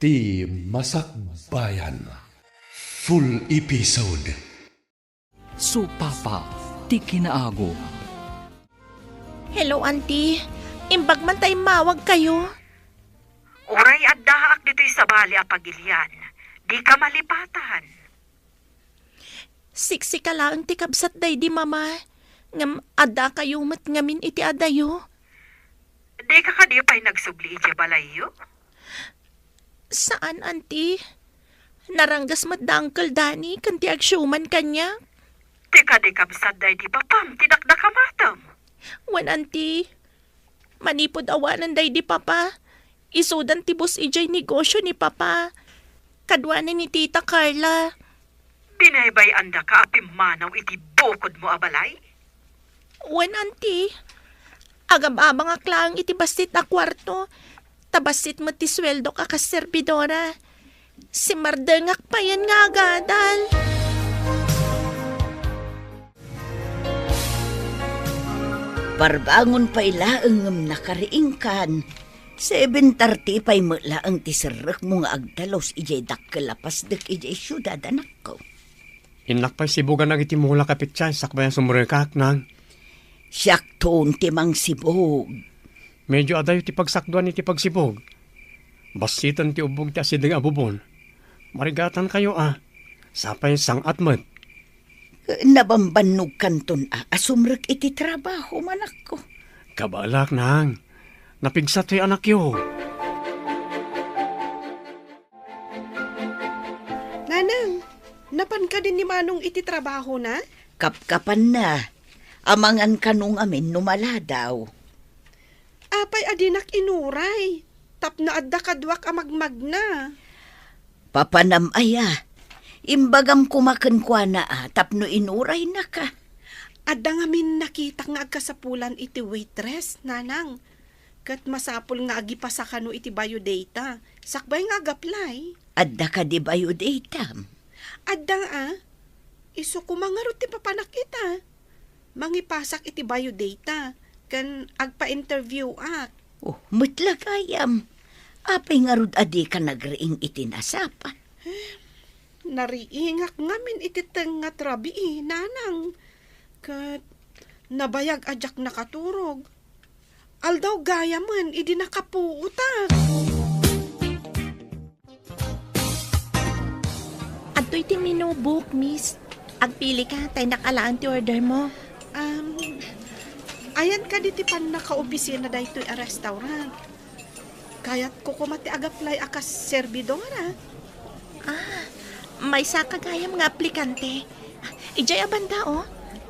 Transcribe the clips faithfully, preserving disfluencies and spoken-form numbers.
Ti Masakbayan. Full episode. Supapa ti kinaagum. Hello, Auntie. Imbag man ta immawag kayo. Uray addaak ditoy sabali a pagilian, dika malipatan. Siksika laeng ti kabsat daydi Mama, ngem adda kayo met ngamin iti adayo. Dika kadi pay nagsubli idiay balayyo? Saan, Auntie. Naranggas met da Uncle Danny ken ti agsiuman kaniak. Ti kadi kabsat daydi papam ti dakdakamatem? Wen, Auntie. Manipud awanen daydi Papa, isudan ti bus idiay negosio ni Papa. Kaduana ni Tita Carla. Binaybay-andaka a pimmanaw iti bukodmo a balay? Wen, Auntie. Agab-abangak laeng iti bassit a kuarto, ta bassit met ti sueldok a kas serbidora. Simmardengak payen nga agadal. Parbangon pay laeng ngem nakariingkan. Seven thirty pay met laeng ti serrekmo nga agdalus idiay dakkel a pasdek idiay siudad, anakko. Innak pay sibugan dagiti mulak a petsay sakbay a sumrekak, Nang. Siakton ti mangsibug. Medyo adayo ti pagsakduan iti pagsibug. Bassiten ti ubbong ti asideg a bubon. Marigatankayo a. Sapay sang-at met. Nabambannogkanton a, a sumrek iti trabaho, manakko. Kabaelak, Nang. Napigsat toy anakyo. Nanang, napan kadi ni Manong iti trabahona? Kapkapanna. Amangan kano ngamin no maladaw. Apay a dinak inuray tapno adda kaduak a magmagna? Papanam aya, imbagam koma kenkuana a tapno inuraynaka. Adda ngamin nakitak nga agkasapulan iti waitress, Nanang. Ket masapul nga agipasa kano iti biodata, sakbay nga ag-apply. Adda kadi biodatam? Adda a. Isu koma ngarud ti papanak ita. Mangipasak iti biodata, ken agpa-interview-ak. Oh, met la gayam. Apay ngarud a dika nagriing iti nasapa? Nariingak ngamin iti tengnga ti rabii, Nanang. Ket nabayag a diak nakaturog. Aldaw gayamen idi nakapuotak. Adtoy ti menu book, miss. Agpili ka, ta innak alaen ti order mo. Um, ayan kadi ti pannakaopisina daytoy a restaurant? Kayatko koma ti ag-apply a kas serbidora. Ah, maysa ka gayam nga aplikante. Idiay a banda, oh.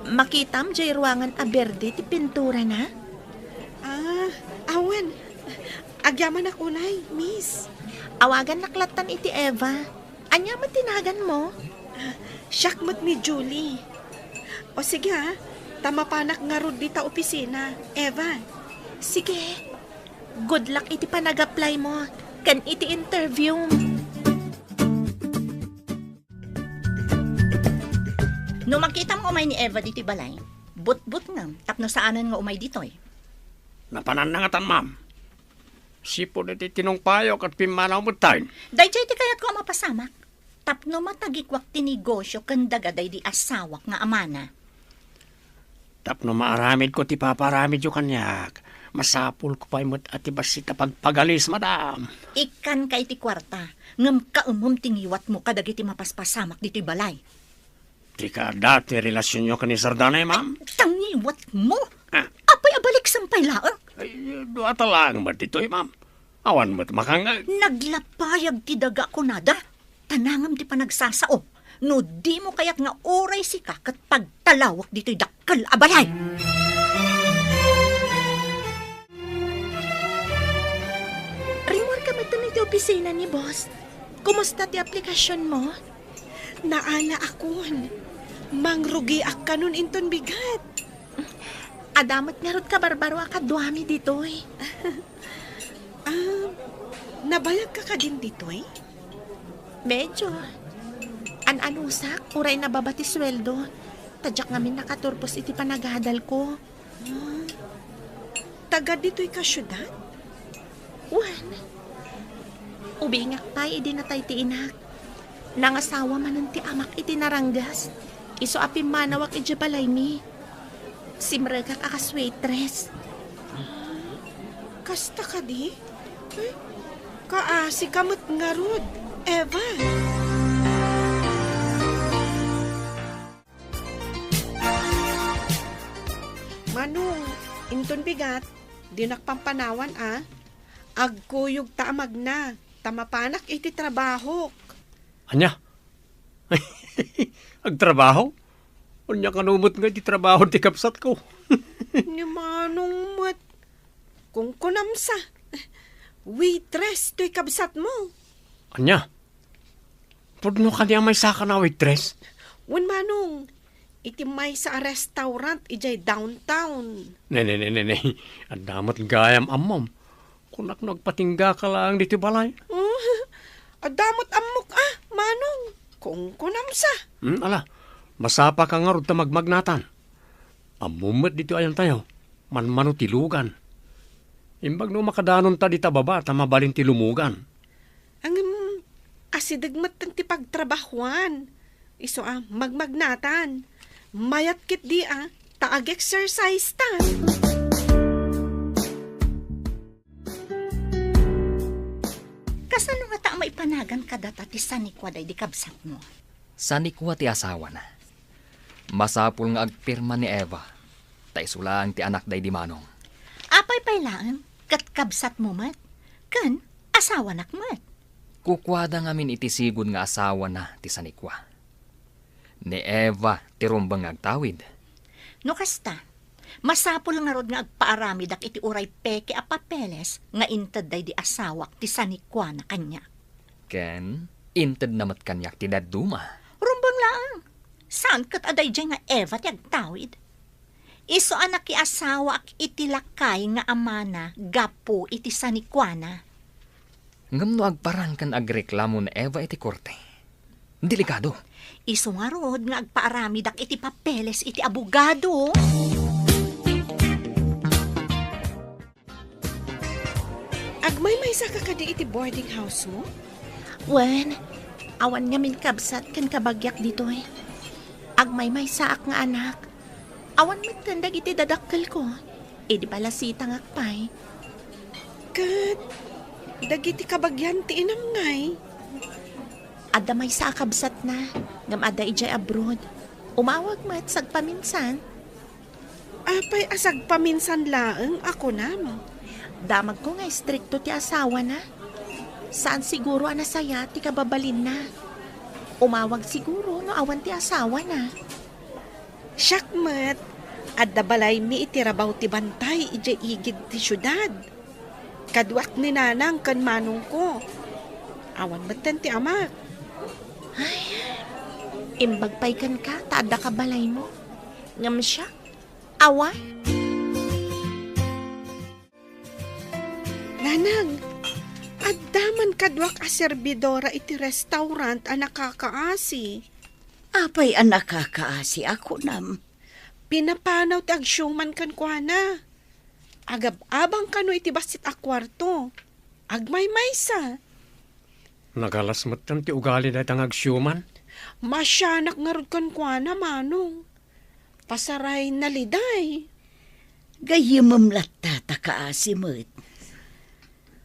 Makitam diay ruangan a berde ti pinturana. Ah, awan. Agyamanak unay, miss. Awagannak lattan iti Eva. Ania met ti naganmo? Siak met ni Julie. O sige, ah. Ta mapanak ngarud dita opisina, Eva. Sige. Good luck iti panag-apply mo ken iti interview. No makitam nga umay ni Eva ditoy balay, butbutngem tapno saanen nga umay ditoy. Napananna ngatan, ma'am. Sipud iti tinungpayo ket pimmanaw metten. Daydiay ti kayatko a mapasamak. Tapno matagikuak ti negosio ken daga daydi asawak nga amana. Tapno maaramidko ti paparamidyo kaniak, masapulko pay met a ti bassit a pagpagalis, madam. Ikkanka iti kuarta, ngem kaemem ti ngiwatmo kadagiti mapaspasamak ditoy balay. Ti kaadda ti relasionyo ken ni Sir Danay, ma'am? Ta ngiwatmo? Ah. Apay a baliksem pay laeng? Ay, dua ta laeng met ditoy, ma'am. Awan met makangngeg. Naglapayag ti daga kunada. Tanangem ti panagsasao. No dimo kayat nga uray sika ket pagtalawek ditoy dakkel a balay. Rimmuarka metten iti opisina ni boss. Kumusta ti aplikasionmo? Naalaakon. Mangrugiak kanon inton bigat. Adda met ngarud kabarbaro a kaduami ditoy. Ah, nabayagka kadin ditoy? Medyo. An-anusak, uray nababa ti sueldo. Ta diak ngamin nakaturpos iti panagadalko. Ah, taga ditoy ka siudad? Wen. Ubingak pay idi natay ti inak. Nangasawa manen ti amak iti naranggas. Isu a pimmanawak idiay balaymi. Simrekak a kas waitress. Kasta kadi? Eh, kaasi ka met ngarud, Eva. Manong, inton bigat, dinak pampanawan a. Agkuyogta a magna, ta mapanak iti trabahok. Ania? Agtrabaho? Ania kano met nga iti trabaho ti kabsatko? Ni Manong met. Kunkunam sa. Waitress toy kabsatmo. Ania? Pudno kadi a maysaka a waitress? Wen, Manong, iti maysa a restaurant idiay downtown. Ne, ne, ne, ne, ne. Adda met gayam ammom. Kunak no agpatinggaka laeng ditoy balay. Oh, adda met ammok a, Manong. Kunkunam sa. Hmm, ala, masapaka ngarud ta magmagnatan. Ammom met ditoy ayantayo, manmano ti lugan. Imbag no makadanonta dita baba ta mabalin ti lumugan. Ngem, asideg metten ti pagtrabahuan. Isu a magmagnatan. Mayat ketdi a, ta ag-exercise ta. Kasano ngata a maipanagan kadata ti sanikua daydi kabsatmo? Sanikua ti asawana. Masapul nga agpirma ni Eva, ta isu laeng ti anak daydi Manong. Apay pay laeng, ket kabsatmo met, ken asawanak met. Kukuada ngamin iti sigud nga asawana ti sanikua. Ni Eva ti rumbeng nga agtawid. No kasta, masapul ngarud nga agpaaramidak iti uray peke a papeles nga inted daydi asawak ti sanikuana kaniak. Ken intedna met kaniak ti dadduma. Rumbeng laeng. Saan ket a daydiay nga Eva ti agtawid? Isu a nakiasawaak iti lakay nga amana gapu iti sanikuana. Ngem no agparang ken agreklamo ni Eva iti korte, delikado. Isu ngarud nga agpaaramidak iti papeles iti abogado. Agmaymaysaka kadi iti boarding house mo? Wen, awan ngamin kabsat ken kabagiak ditoy. Agmaymaysaak nga anak. Awan metten dagiti dadakkelko. Idi balasitangak pay. Ket dagiti kabagian ti inam ngay? Adda maysa a kabsatna, ngem adda idiay abroad. Umawag met sagpaminsan. Apay a sagpaminsan laeng a kunam? Damagko nga istrikto ti asawana. Saan siguro a nasaya ti kababalinna. Umawag siguro no awan ti asawana. Siak met, adda balaymi iti rabaw ti bantay idiay igid ti siudad. Kaduak ni nanang ken manongko. Awan metten ti amak. Ay, imbag pay kenka ta adda ka balaymo. Ngem siak, awan. Nanang, adda man kaduak a serbidora iti restaurant a nakakaasi. Apay a nakakaasi a kunam? Pinapanaw ti agsiuman kenkuana. Agab-abang kano iti bassit a kuarto. Agmaymaysa. Nagalas metten ti ugali dayta nga agsiuman. Masianak ngarud kenkuana, manong. Pasaray naliday. Gayyemem latta ta kaasi met.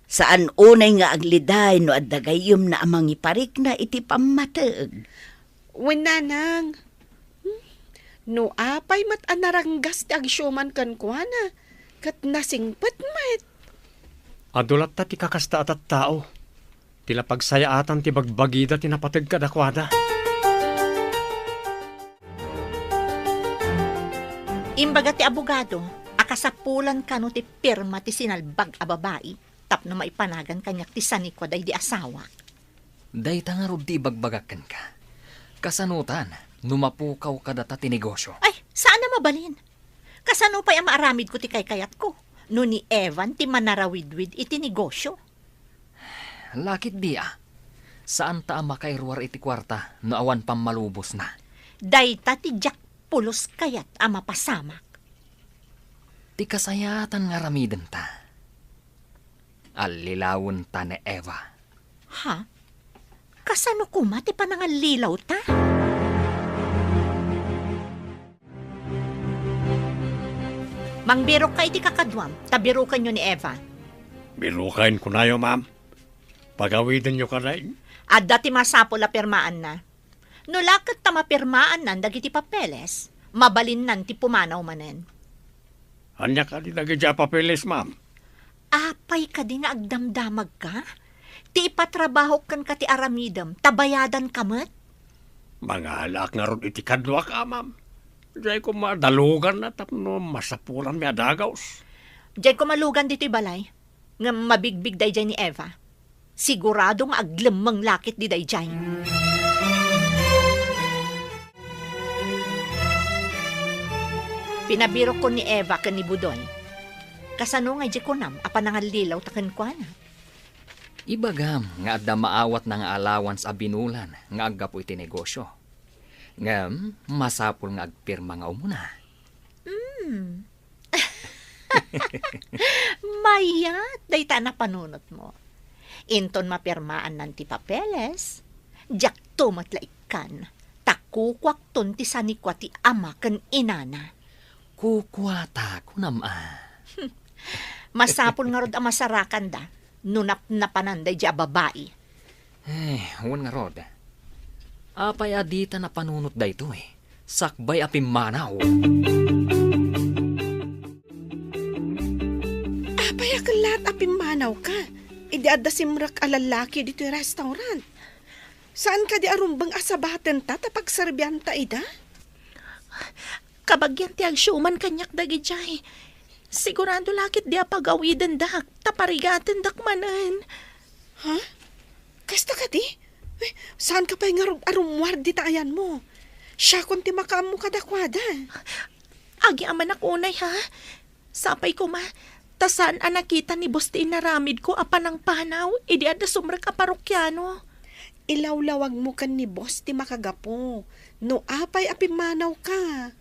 Saan unay nga agliday no adda gayyemna a mangiparikna iti pammateg. Wen, nanang. Hmm? No apay met a naranggas ti agsiuman kenkuana, ket nasingpet met. Adu latta ti kakasta a tattao. Ti la pagsayaatan ti bagbagida ti napateg kadakuada. Imbaga ti abogado a kasapulan kano ti pirma ti sinalbag a babai tapno maipanagan kaniak ti sanikua daydi asawak. Dayta ngarud ti ibagbagak kenka. Kasanotan no mapukaw kadata ti negosyo? Ay, saan a mabalin. Kasano pay a maaramidko ti kaykayatko no ni Evan ti manarawidwid iti negosyo? Lakit di a. Saanta a makairuar iti kuarta no awan pammalubosna. Dayta ti diak pulos kayat a mapasamak. Ti kasayaatan nga aramidenta. Allilawenta ni Eva. Ha? Kasano koma ti panangallilawta? Mangbirokka iti kakaduam, ta birokenyo ni Eva. Biroken, kunayo, ma'am. Pagawidenyo kadi. Adda ti masapul a pirmaanna. No la ket ta mapirmaannan dagiti papeles, mabalinnan ti pumanaw manen. Ania kadi dagiti a papeles, ma'am? Apay kadi nga agdamdamagka? Ti ipatrabahok kenka ti aramidem, ta bayadanka met? Mangalaak ngarud iti kaduak, a, ma'am. Diay koma daluganna tapno masapulanmi a dagus. Diay koma lugan ditoy balay. Ngem mabigbig daydiay ni Eva. Sigurado nga aglemmeng la ketdi daydiay. Pinabirokko ni Eva ken ni Budoy. Kasano nga idiay kunam a panangallilawta kenkuana? Ibagam nga adda maawatna nga allowance a binulan nga aggapu iti negosyo. Ngem masapul nga agpirma nga umuna. Hmm. Mayat dayta a napanunotmo. Inton mapirmaannan ti papeles, diakto met la ikkan, ta kukuakton ti sanikua ti ama ken inana. Kukuata, kunam a. Masapul ngarud a masarakanda no napnapanan daydiay a babai. Eh, wen ngarud. Apay a dita napanunot daytoy? Sakbay a pimmanaw. Apay a kellat a pimmanawka? Idi adda simrek a lallaki ditoy restaurant. Saan kadi a rumbeng a sabatenta ta pagserbianta ida? Kabagian ti agsiuman kaniak dagidiay. Sigurado la ketdi a pagawidendak, ta parigatendak manen. Ha? Kasta kadi? Eh, saanka pay ngarud a rummuar dita ayanmo? Siakon ti makaammo kadakuada. Agyamanak unay, ha? Sapay koma, ta saan a nakita ni boss ti inaramidko a panangpanaw idi adda sumrek a parokiano. Ilawlawagmo ken ni boss ti makagapu no apay a pimmanawka.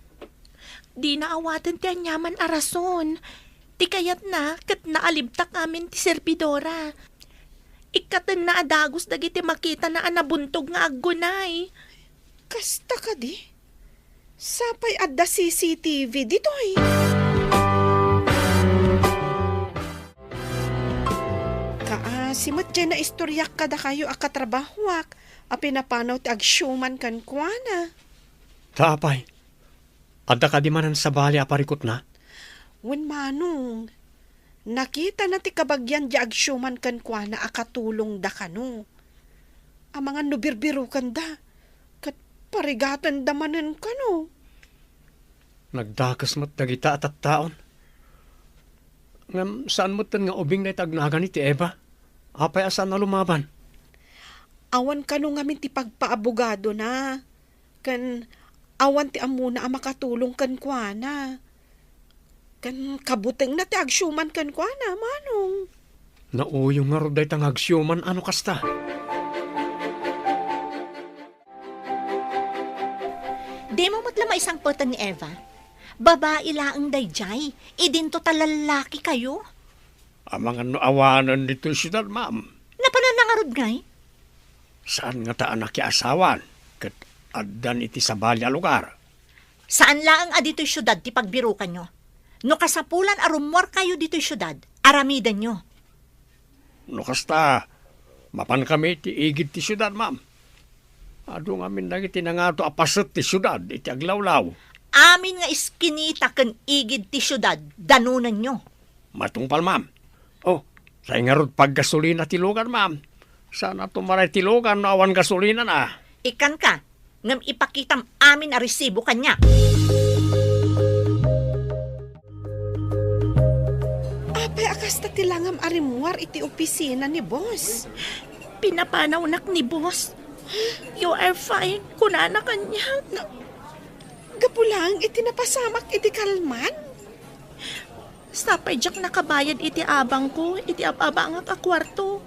Dina awaten ti aniaman a rason. Ti kayatna ket naalibtak amin ti servidora. Ikkatenna a dagus dagiti makitana a nabuntog nga aggunay. Kasta kadi? Sapay adda C C T V ditoy. Kaasi met diay naistoriak kadakayo a katrabahoak a pinapanaw ti agsiuman kenkuana. Ta apay, adda kadi manen sabali a parikutna? Wen, manong. Nakitana ti kabagian diay agsiuman kenkuana a katulongda kano. Amangan no birbirokenda, ket parigatenda manen kano. Nagdakes met dagita a tattaon. Ngem saan metten nga ubing dayta agnagani ti Eva? Apay a saan a lumaban? Awan kano ngamin ti pagpaabogadona. Ken awan ti ammona a makatulong kenkuana. Ken kabutengna ti agsiuman kenkuana, manong. Nauyo ngarud dayta nga agsiuman a no kasta. Dimo met la maisangpeten ni Eva? Babai laeng daydiay, idinto ta lallaki kayo. Amangan no awanen ditoy siudad, ma'am. Napananna ngarud ngay? Saan ngata a nakiasawan ket addan iti sabali a lugar? Saan laeng a ditoy siudad ti pagbirukanyo. No kasapulan a rummuarkayo ditoy siudad, aramidenyo. No kasta, mapankami iti igid ti siudad, ma'am. Adu ngamin dagiti nangato a paset ti siudad iti aglawlaw. Amin nga iskinita ken igid ti siudad, danonenyo. Matungpal, ma'am. Oh, say ngarud paggasolina ti lugan, ma'am. Saan a tumaray ti lugan no awan gasolinana. Ikkanka, ngem ipakitam amin a resibo kaniak. Apay a kasta ti langam a rimmuar iti opisina ni boss? Pinapanawnak ni boss. "You are fine," kunana kaniak. Na, gapu laeng iti napasamak iti kalman? Sapay diak nakabayad iti abangko iti ab-abangak a kuarto.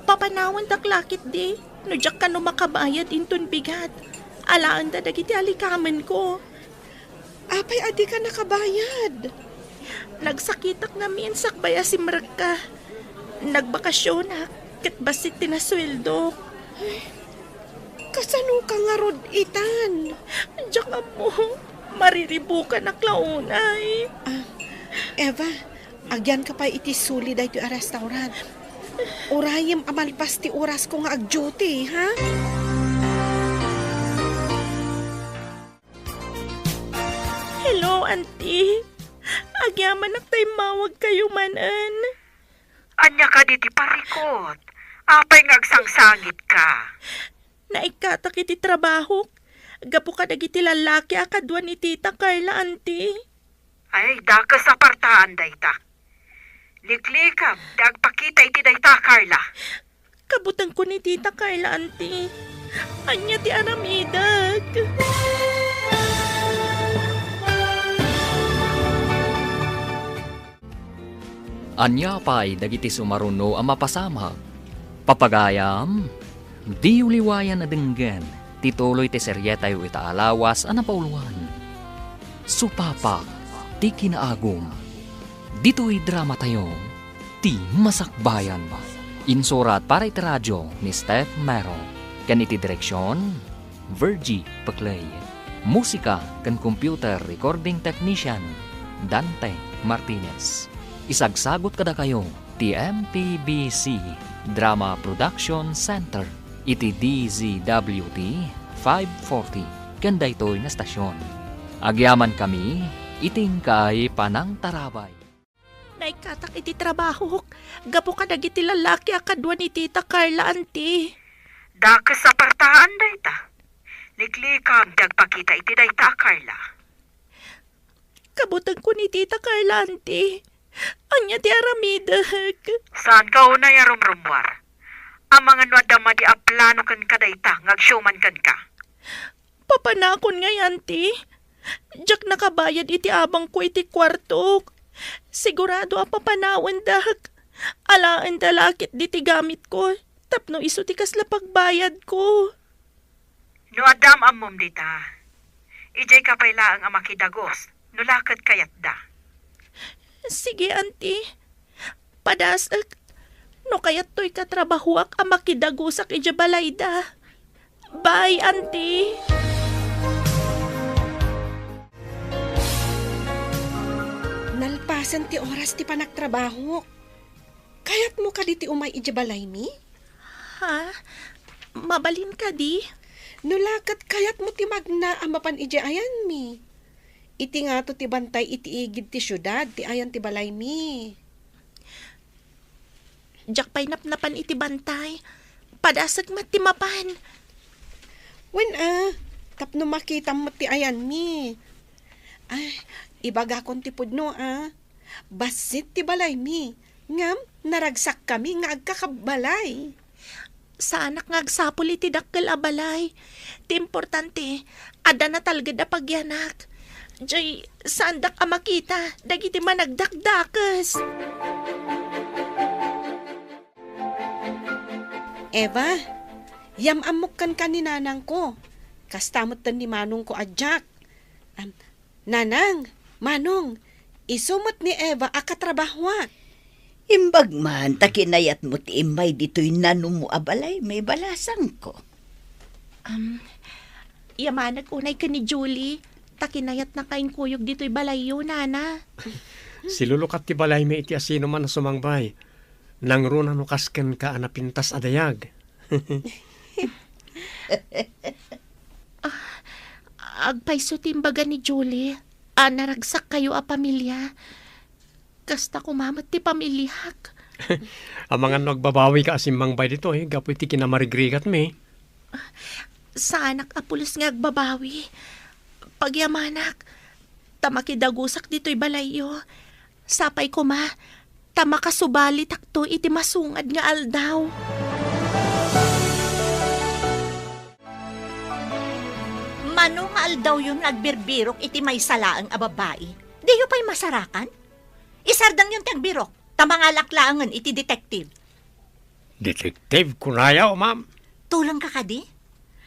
Papanawandak la ketdi no diak kano makabayad inton bigat. Alaenda dagiti alikamenko. Apay a dika nakabayad? Nagsakitak ngamin sakbay a simrekka. Nagbakasionak. ket bassit ti nasueldok. Ay, kasano ka ngarud itan? Diak ammo, mariribukanak la unay. Ah, Eva, agyanka pay iti suli daytoy a restaurant. Urayem a malpas ti orasko nga ag-duty, ha? Hello, Auntie. Agyamanak ta immawagkayo manen. Ania kadi ti parikut? Apay nga agsangsangitka? Naikkatak iti trabahok gapu kadagiti lallaki a kadua ni Tita Carla, Auntie. Ay, dakes a partaan dayta. Liklikam ti agpakita iti dayta, Carla. Kabutengko ni Tita Carla, Auntie. Ania ti aramidek? Ania pay dagiti sumaruno a mapasamak? Papagayam, diyo liwayan a denggen ti tuloy ti serietayo ita a lawas a napauluan, Supapak ti Kinaagum. Ditoy dramatayo, Ti Masakbayan. Insurat para iti radio ni Steph Mero, ken iti direksion, Virgie Peclay. Musika ken computer recording technician, Dante Martinez. Isagsagut kadakayo ti M P B C Drama Production Center iti D Z W T five forty ken daytoy nga stasyon. Agyamankami iti inkay panangtarabay. Naikkatak iti trabahok gapu kadagiti lallaki a kadua ni Tita Carla, Auntie. Dakes a partaan dayta. Liklikam ti agpakita iti dayta a Carla. Kabutengko ni Tita Carla, Auntie. Ania ti aramidek? Saanka unay a rumrummuar. Amangan no adda madi a plano kenka dayta nga agsiuman kenka. Papanakon ngay, Auntie. Diak nakabayad iti abangko iti kuartok. Sigurado a papanawendak. Alaenda la ket diti gamitko tapno isu ti kasla pagbayadko. No adda am-ammom dita, idiayka pay laeng a makidagus no la ket kayatda. Sige, Auntie. Padasek. No kayattoy katrabahoak a makidagusak idiay balayda. Bye, Auntie. Nalpasen ti oras ti panagtrabahok. Kayatmo kadi ti umay idiay balaymi? Ha? Mabalin kadi? No la ket kayatmo ti magna a mapan idiay ayanmi. Iti ngato ti bantay iti igid ti siudad ti ayan ti balaymi. Diak pay napnapan iti bantay. Padasek met ti mapan. Wen a, tapno makitam met ti ayanmi. Ay, ibagakon ti pudno a. Bassit ti balaymi, ngem naragsakkami nga agkakabbalay. Saanak nga agsapul iti dakkel a balay. Ti importante, adda natalged a pagyanak. Jay, saandak a makita dagiti managdakdakes. Eva, yam-ammok kenka ni nanangko. Kasta metten ni manongko a Jack. Am, Nanang, Manong, isu met ni Eva a katrabahoak. Imbag man ta kinayatmo ti immay ditoy nanumo a balaymi, balasangko. Am, yamanek unay ken ni Julie, ta kinayatnaka inkuyog ditoy balayyo, Nana. Silulukat ti balaymi iti asinoman a sumangbay. Nangruna no kas kenka a napintas a dayag. Ah, agpayso ti imbaga ni Julie a naragsakkayo a pamilia. Kasta koma met ti pamiliak. Amangan no agbabawika a simmangbay ditoy gapu iti kinamarigrigatmi. Saanak a pulos nga agbabawi. Pagyamanak, ta makidagusak ditoy balayyo. Sapay koma, ta makasubalitakto iti masungad nga aldaw. Mano nga aldawyon nga agbirbirok iti maysa laeng a babai? Diyo pay masarakan? Isardengyon ti agbirok, ta mangalak laengen iti detective. Detective, kunaya, ma'am? Tulongka kadi?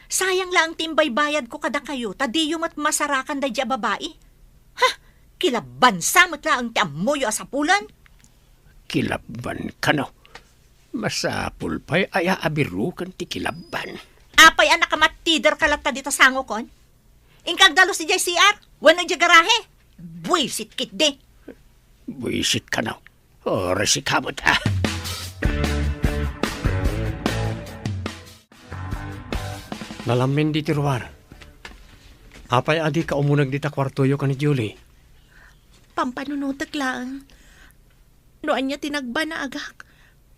Sayang laeng ti imbaybayadko kadakayo, ta diyo met masarakan daydi a babai. Ha? Kilabbansa met laeng ti ammoyo a sapulan? Kilabban kano? Masapul pay a yaabiruken ti kilabban. Apay a nakamattiderka latta dita sangokon? Inka agdalus idiay C R wenno idiay garahe? Buisit ketdi. Buisit kano. Oras ikamat, ah. Nalamin di tiruar. Apay a dika umuneg dita kuartoyo ken ni Julie? Pampanunotek laeng. No ania ti nagbanagak,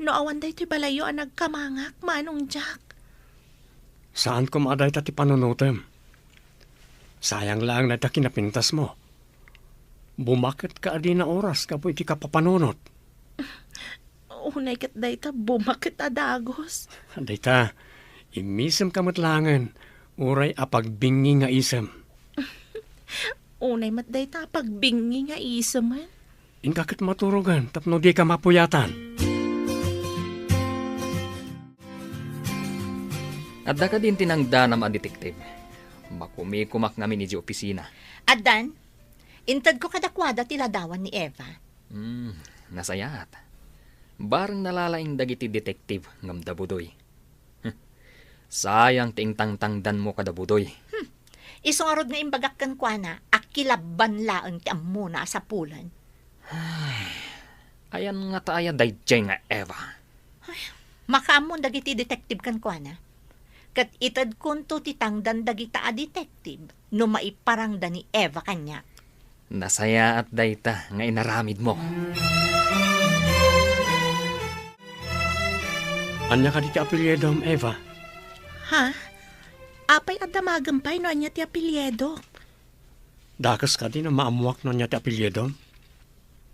no awan daytoy balayyo a nagkamangak, Manong Jack. Saan koma a dayta ti panunotem. Sayang laeng dayta kinapintasmo. Bumaket ka a dina oras gapu iti kapapanunot. Unay ket dayta bumaket a dagus. Dayta, immisemka met laengen, uray apagbingi nga isem. Unay met dayta apagbingi nga isemen. Inka ket maturogen tapno dika mapuyatan. Adda kadin ti nangdanam a detective? Makumikumak ngamin idiay opisina. Addan, intedko kadakuada ti ladawan ni Eva. Hmm, nasayaat. Bareng nalalaing dagiti detective ngem da Budoy. Sayang ti ingtangtangdanmo kada Budoy. Hmm. Isu ngarud nga imbagak kenkuana a kilabban laeng ti ammona a sapulen. Ay, ayan ngata aya daydiay nga Eva? Ay, makaammon dagiti detective kenkuana. Ket itedkonto ti tangdan dagita a detective no maiparangda ni Eva kaniak. Nasayaat dayta nga inaramidmo. Ania kadi ti apelyidom, Eva? Ha? Apay a damagem pay no ania ti apelyidok? Dakes kadi no maammoak no ania ti apelyidom?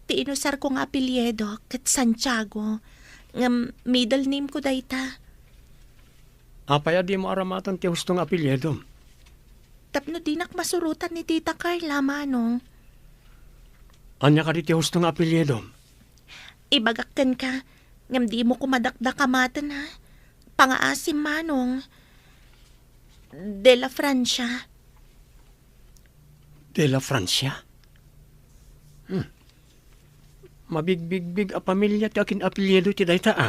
Ti inusarko nga apelyido ket Santiago, ngem middle name ko dayta. Apay a dimo aramaten ti husto nga apelyidom? Tapno dinak masurotan ni Tita Carla, Manong. Ania kadi ti husto nga apelyidom? Ibagak kenka, ngem dimo koma dakdakamaten, ha? Pangaasim, Manong. De la Francia. De la Francia? Hmm. Mabigbigbig a pamilia ti akin-apelyido ti dayta, a.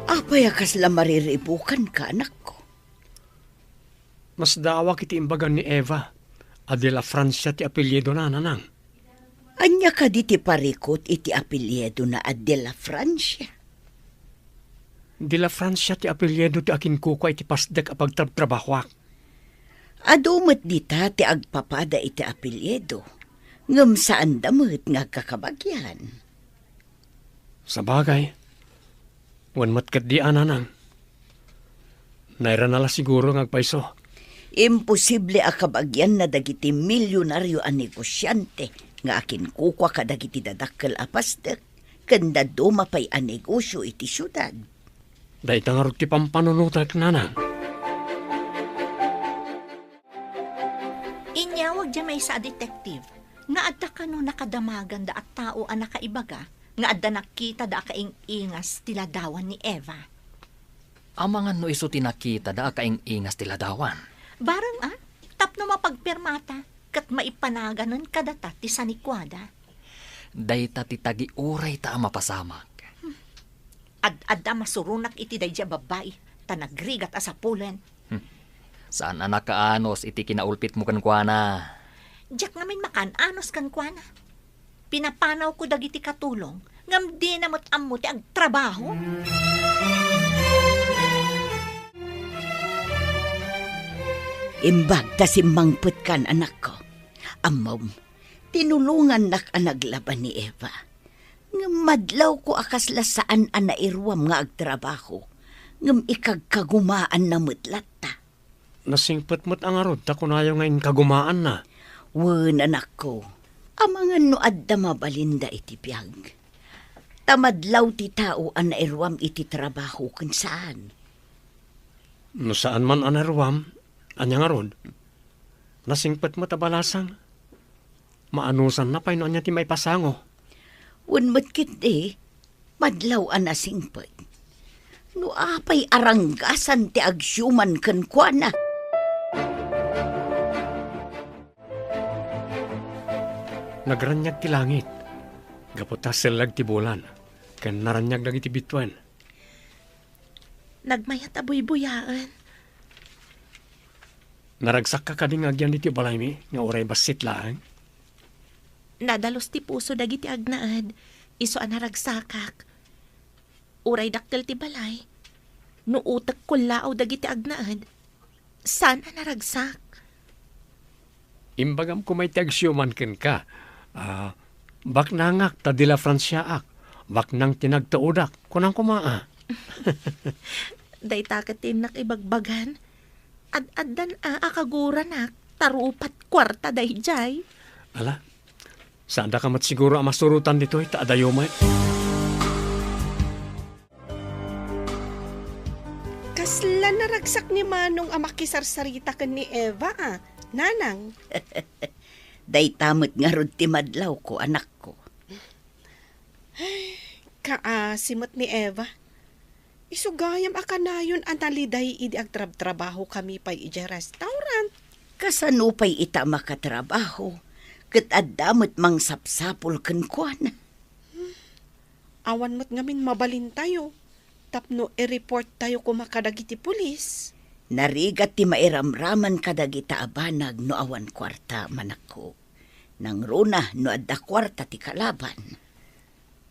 Apay a kasla mariribukanka, anakko? Masdaawak iti imbagan ni Eva a de la Francia ti apelyidona, nanang. Ania kadi ti parikut iti apelyidona a de la Francia? De la Francia ti apelyido ti akinkukua iti pasdek a pagtrabtrabahoak. Adu met dita ti agpapada iti apelyido, ngem saanda met nga agkakabagian. Sabagay, wen met ketdi a, nanang. Nairana la siguro nga agpayso. Imposible a kabagianna dagiti milionario a negosiante nga akinkukua kadagiti dadakkel a pasdek ken dadduma pay a negosio iti siudad. Dayta ngarud ti pampanunotek, nanang. Inyawag diay maysa a detective nga adda kano nakadamaganda a tao a nakaibaga nga adda nakitada a kaing-ingas ti ladawan ni Eva. Amangan no isu ti nakitada a kaing-ingas ti ladawan? Bareng a, tapno mapagpirmata ket maipanaganen kadata ti sanikuada. Dayta ti tagiurayta a mapasamak. Ad-adda masuronak iti daydiay a babbai, ta nagrigat a sapulen. Hmm. Saan a nakaanus iti kinaulpitmo kenkuana? Diak ngamin makaan-anus kenkuana. Pinapanawko dagiti katulong, ngem dina met ammo ti agtrabaho. Imbag ta simmangpetkan, anakko. Ammom, tinulongannak a naglaban ni Eva. Ngem madlawko a kasla saan a nairuam nga agtrabaho, ngem ikagkagumaanna met latta. Nasingpet met a ngarud ta kunayo nga inkagumaanna. Wen, anakko, amangan no adda mabalinda iti biag. Ta madlaw ti tao a nairuam iti trabaho ken saan. No saan man a nairuam, ania ngarud? Nasingpet met a balasang. Maanusanna pay no ania ti maipasango. Wen met ketdi, madlaw a nasingpet. No apay a ranggasan ti agsiuman kenkuana. Nagraniag ti langit. Gapu ta sellag ti bulan, ken naraniag dagiti bituen. Nagmayat a buybuyaen. Naragsakka kadi nga agyan ditoy balaymi nga uray bassit laeng? Nadalus ti puso dagiti agnaed, isu a naragsakak. Uray dakkel ti balay, no utek kullaaw dagiti agnaed, saan a naragsak. Imbagam koma iti agsiuman kenka. Ah, baknangak ta de la Franciaak. Baknang ti nagtaudak. Kunam koma, ah. Dayta ket ti innak ibagbagan. Ad-addan a akaguranak, ta rupat kuarta daydiay. Ala, saandaka met siguro a masurotan ditoy, ta adayo met. Kasla naragsak ni Manong a makisarsarita ken ni Eva, a, Nanang. Dayta met ngarud ti madlawko, anakko. Kaasi met ni Eva. Isu gayam a kanayon a naliday idi agtrabtrabahokami pay idiay restaurant. Kasano pay ita a makatrabaho, ket adda met mangsapsapul kenkuana? Awan met ngamin mabalintayo tapno i-reporttayo koma kadagiti pulis. Narigat ti mairamraman kadagita a banag no awan kuarta, manakko. Nangruna no adda kuarta ti kalaban.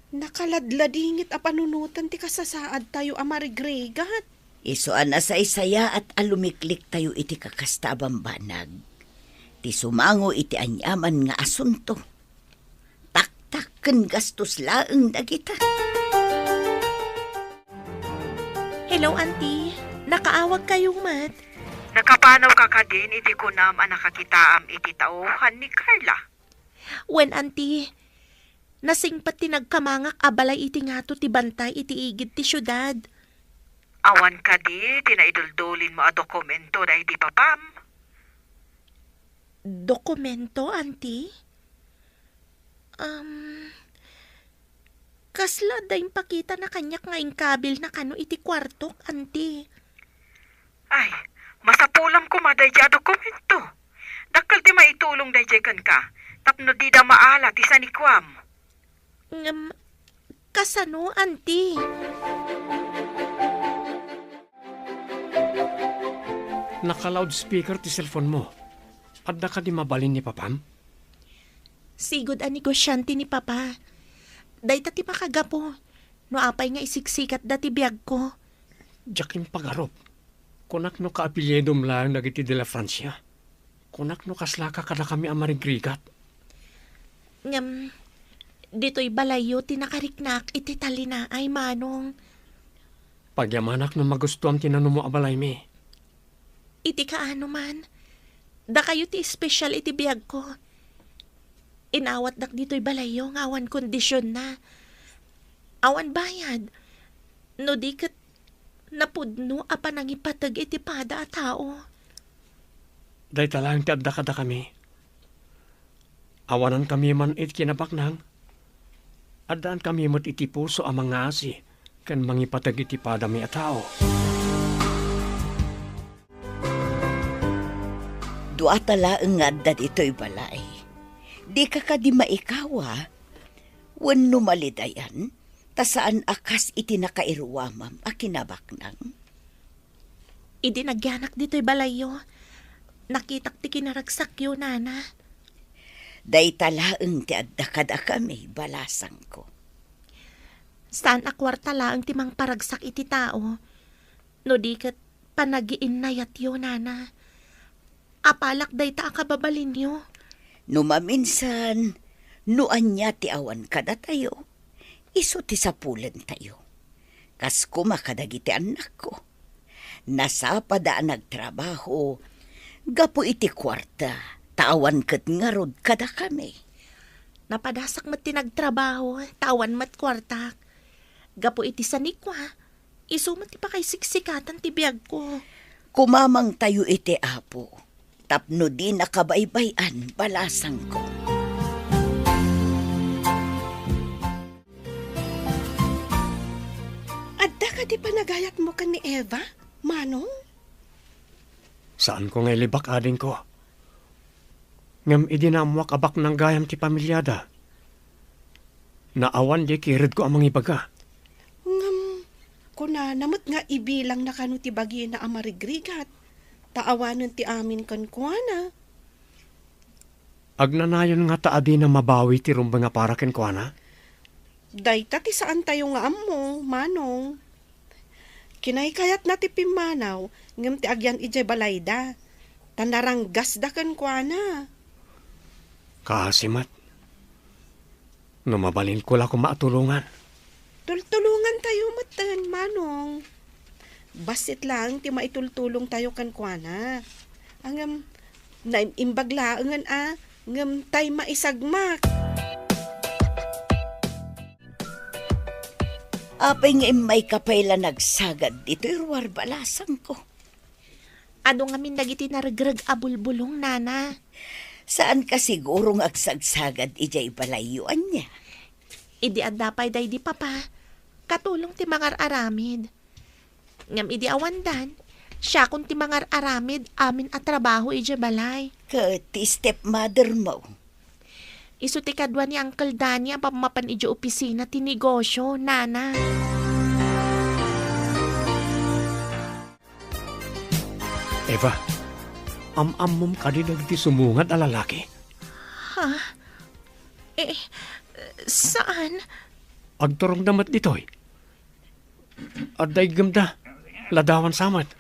Nakaladladingit a panunoten ti kasasaadtayo a marigrigat. Isu a nasaysayaat a lumikliktayo iti kakasta a bambanag. Ti sumango iti aniaman nga asunto. Taktak ken gastos laeng dagita. Hello, Auntie. Nakaawagkayo met. Nakapanawka kadin iti kunam a nakakitaam iti tauhan ni Carla? Wen, Auntie. Nasingpet ti nagkamangak a balay iti ngato ti bantay iti igid ti siudad. Awan kadi ti naiduldulinmo a dokumento daydi papam? Dokumento, Auntie? Um, kasla adda impakitana kaniak nga inkabilna kano iti kuartok, Auntie? Ay, masapulam koma daydiay a dokumento. Dakkel ti maitulong daydiay kenka, tapno dida maala ti sanikuam. Ngem, kasano, Auntie? Naka-loudspeaker ti cellphone-mo. Adda kadi mabalin ni Papam? Sigud a negosiante ni Papa. Dayta ti makagapu no apay nga isiksikatda ti biagko. Diak impagarup. Kunak no kaapelyidom laeng dagiti de la Francia. Kunak no kaslaka kadakami a marigrigat. Ngem, ditoy balayyo ti nakariknaak iti talinaay, Manong. Pagyamanak no magustuam ti nanumo a balaymi. Iti kaano man, dakayo ti espesyal iti biagko. Inawatdak ditoy balayyo nga awan kondisionna. Awan bayad. No di ket napudno a panangipateg iti pada a tao. Dayta laeng ti adda kadakami. Awanankami man iti kinabaknang, addaankami met iti puso a mangaasi ken mangipateg iti padami a tao. Duata laeng nga adda ditoy balay. Dika kadi maikawa wenno malidayan ta saan a kas iti nakairuamam a kinabaknang? Idi nagyanak ditoy balayyo, nakitak ti kinaragsakyo, Nana. Dayta laeng ti adda kadakami, balasangko. Saan a kuarta laeng ti mangparagsak iti tao, no di ket panagiinnayatyo, Nana. Apalak dayta a kababalinyo. No maminsan, no ania ti awan kadatayo, isu ti sapulentayo. Kas koma kadagiti annakko. Nasapada a nagtrabaho gapu iti kuarta, ta awan ket ngarud kadakami. Napadasak met ti nagtrabaho, ta awan met kuartak. Gapu iti sanikua, isu met ti pakaisiksikatan ti biagko. Kumamangtayo iti Apo, tapno dina kabaybay-an, balasangko. Adda kadi panagayatmo ken ni Eva, Manong? Saanko nga ilibak, adingko. Ngem idi naammoak a baknang gayam ti pamiliada, Naawan diay kiredko a mangibaga. Ngem, kunana met nga ibilangna kano ti bagina a marigrigat, ta awanen ti amin kenkuana. Agnanayon ngata a dina mabawi ti rumbeng a para kenkuana? Dayta ti saantayo nga ammo, Manong. Kinaykayatna ti pimmanaw, ngem ti agyan idiay balayda, ta naranggasda kenkuana. Kaasi met. No mabalinko la koma a tulongan. Tultulongantayo metten, Manong. Bassit laeng ti maitultulongtayo kenkuana. Ngem, naim-imbag laengen a, ngem tay maisagmak. Apay nga immayka pay la nagsagad ditoy ruar balasangko? Adu ngamin dagiti naregreg a bulbulong, Nana. Saanka siguro nga agsagsagad idiay balayyo, ania? Idi adda pay daydi papa, katulong ti mangar-aramid. Ngem idi awandan, siakon ti mangar-aramid amin a trabaho idiay balay. Ket ti stepmother mo? Isu ti kadua ni Uncle Danny a pammapan idiay opisina ti negosio, Nana. Eva, am-ammom kadi dagiti sumungad a lalaki? Ha? Eh, saan? Agturongda met ditoy. Adda iggemda. Ladawan sa met.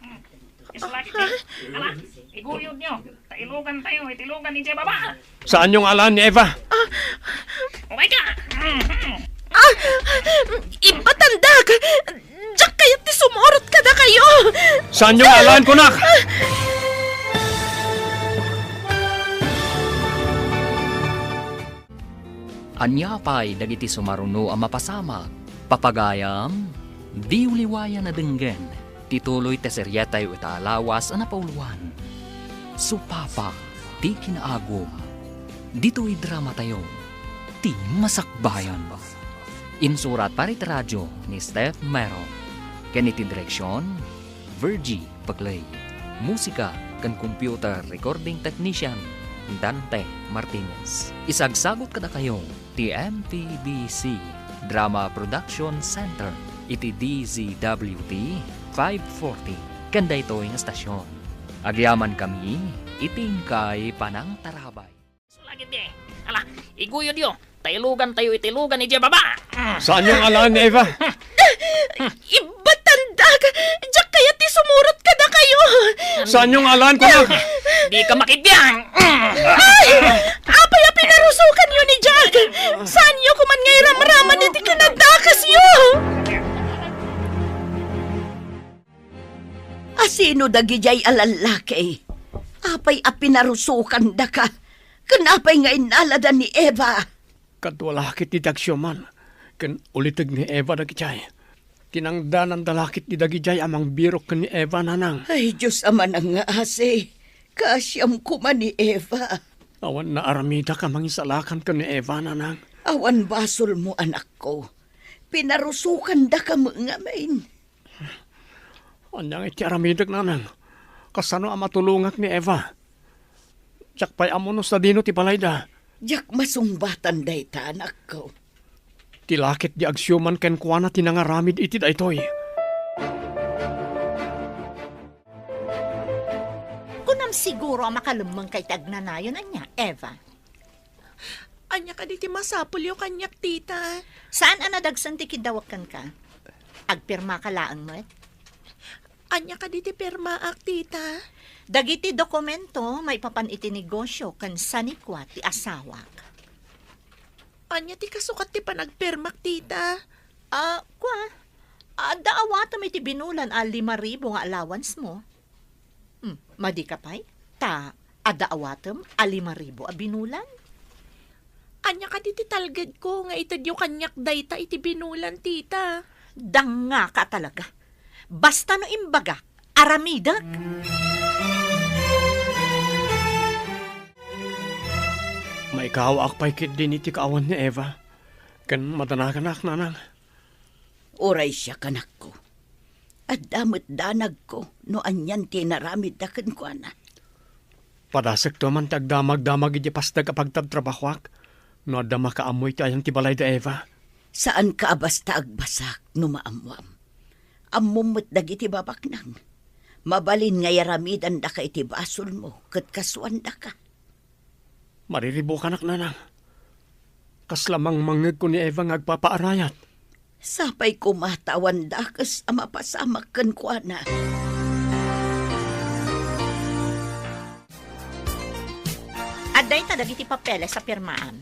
Isu la ditoy. Ala, iguyodyo. Ta ilugantayo iti lugan idiay baba. Saanyo nga alaen ni Eva? Umay ka! Ah! Ibatandak! Diak kayat ti sumurot kadakayo! Saanyo nga alaen, kunak? Ania pay dagiti sumaruno a mapasamak? Papagayam, diyo liwayan a denggen ti tuloy ti serietayo ita a lawas a napauluan. Supapa ti kinaagum. Ditoy dramatayo, ti Masakbayan. Insurat para iti radio ni Steph Mero. Ken iti direksion, Virgie Paclay. Musika ken computer recording technician, Dante Martinez. Isagsagut kadakayo ti M P B C Drama Production Center iti D Z W T five forty ken daytoy nga stasyon. Agyamankami iti inkay panangtarabay. Sulagit di. Ala, iguyodyo. Ta ilugantayo iti lugan idiay baba. Saanyo nga alaen ni Eva? Ibatandak! Diak kayat ti sumurot kadakayo! Saanyo nga alaen, kunak? Dika makibiang! Ay! Apay a pinarusokanyo ni Jack? Saanyo koman nga iramraman iti kinadakasyo? A sino dagidiay a lallaki? Apay a pinarusokandaka? Ken apay nga innalada ni Eva? Kadua la ket ti dagsioman, ken uliteg ni Eva dagidiay. Kinangdananda la ket ti dagidiay a mangbirok ken ni Eva, nanang. Ay, Dios a manangngaasi, kaasiam koma ni Eva. Awan naaramidak a mangisalakan ken ni Eva, nanang. Awan basolmo, anakko. Pinarusokandaka met ngamin. Ania nga iti aramidek, nanang? Kasano a matulongak ni Eva? Diak pay ammo no sadino ti balayda. Diak masungbatan dayta, anakko. Ti lakit di agsiuman kenkuana ti nangaramid iti daytoy. Kunam siguro a makalemmengka iti agnanayon, ania, Eva? Ania kadi ti masapulyo kaniak, tita? Saan a nadagsen ti kiddawek kenka? Agpirmaka laeng met? Ania kadi ti pirmaak, tita? Dagiti dokumento maipapan iti negosio ken sanikua ti asawak. Ania ti kasukat ti panagpirmak, tita? Ah, kua, adda awatem iti binulan a lima ribu nga allowance mo. Hmm, madi ka pay? Ta adda awatem a lima ribu a binulan? Ania kadi ti talgedko nga itedyo kaniak dayta iti binulan, tita? Dangngaka talaga. Basta no imbagak, aramidek. Maikawaak pay ketdin iti kaawan ni Eva, ken madanaganak, nanang. Uray siak, anakko. Adda met danagko no anian ti inaramidda kenkuana. Padasekto man ti agdamagdamag iti pasteg a pagtabtrabahoak no adda makaammo iti ayan ti balayda, Eva. Saanka a basta agbasakno maammoam. Ammom met dagiti babaknang. Mabalin nga iaramidandaka iti basolmo ket kasuandaka. Mariribukanak, nanang. Kasla mangmangngegko ni Eva nga agpapaarayat. Sapay koma ta awan dakes a mapasamak kenkuana. Adda ita dagiti papeles a pirmaan.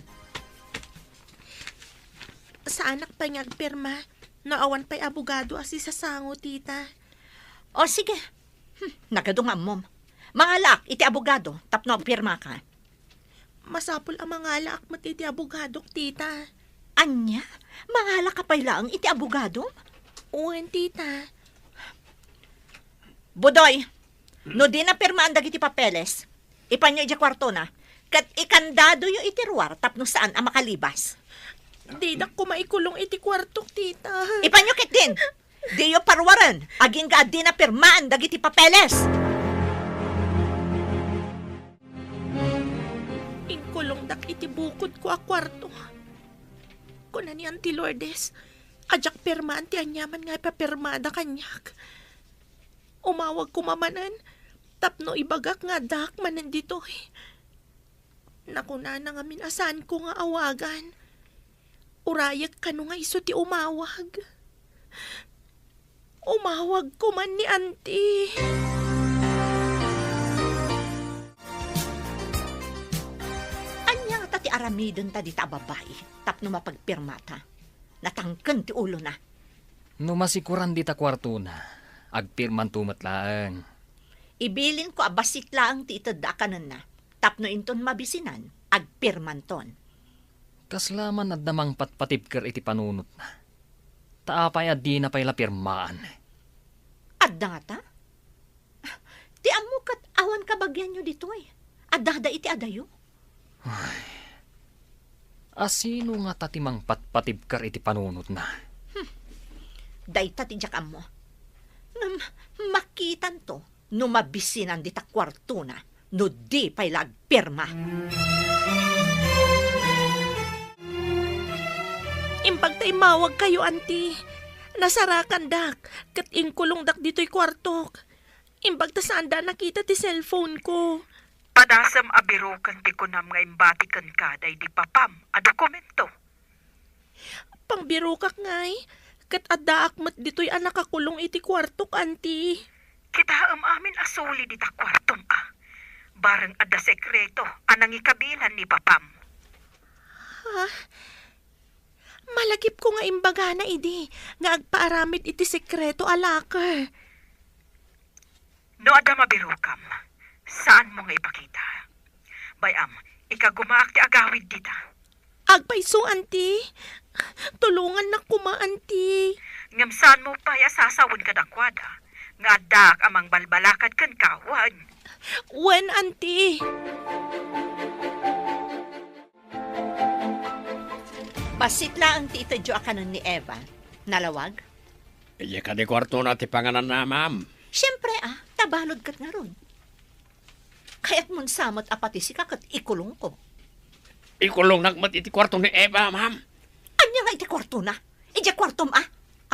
Saanak pay nga agpirma no awan pay abogado a sisasango, tita. O, sige. Hmm, nagadu nga ammom. Mangalaak iti abogado tapno agpirmaka. Masapul a mangalaak met iti abogadok, tita. Ania? Mangalaka pay laeng iti abogado? Wen, tita. Budoy, no di napirmaan dagiti papeles, ipanyo idiay kuartona, ket ikandadoyo iti ruar tapno saan a makalibas. Didak koma ikulong iti kuartok, tita. Ipanyo ketdin! Diyo paruaren, agingga a di napirmaan dagiti papeles! Inkulongdak iti bukodko a kuarto. Kuna ni Auntie Lourdes, a diak pirmaan ti aniaman nga ipapirmada kaniak. Umawag koma manen tapno ibagak nga addaak manen ditoy. Nakunana ngamin a saanko nga awagan. Urayek kano nga isu ti umawag. Umawag koma ni Auntie. Ania ngata ti aramidenta dita a babai tapno mapagpirmata? Natangken ti ulona. No masikoran dita kuartona, agpirmanto met laeng. Ibilinko a bassit laeng ti itedda a kanenna, tapno inton mabisinan, agpirmanton. Kasla man adda mangpatpatibker iti panunotna. Ta apay a dina pay la pirmaan? Adda ngata? Ti ammo ket awan kabagianyo ditoy. Addada iti adayo. Ay. Asino ngata ti mangpatpatibker iti panunotna? Hmm. Dayta ti diak ammo. Ngem makitanto no mabisinan dita kuartona no di pay la agpirma. Imbag ta immawagkayo, Auntie. Nasarakandak, ket inkulongdak ditoy kuartok. Imbag ta saanda a nakita ti cellphone-ko. Padasem a biroken ti kunam nga imbati kenka daydi papam a dokumento. Pangbirokak ngay, ket addaak met ditoy a nakakulong iti kuartok, Auntie. Kitaem amin a suli dita kuartom a. Bareng adda sekreto a nangikabilan ni papam. Ha? Malagipko nga imbagana idi nga agpaaramid iti sekreto a locker. No adda mabirokam, saanmo nga ipakita. Bay-am, ikagumaak ti agawid dita. Agpayso, Auntie. Tulongannak koma, Auntie. Ngem saanmo pay a sasawen kadakuada nga addaak a mangbalbalakad kenka, wen? Wen, Auntie. Bassit laeng ti itedyo a kanen ni Eva. Nalawag? Idiay kadi kuartona ti pangananna, ma'am. Siempre, a, ta balud ket ngarud. Kayatmon sa met a pati sika ket ikulongko. Ikulongnak met iti kuarto ni Eva, ma'am. Ania nga iti kuartona? Idiay kuartom a?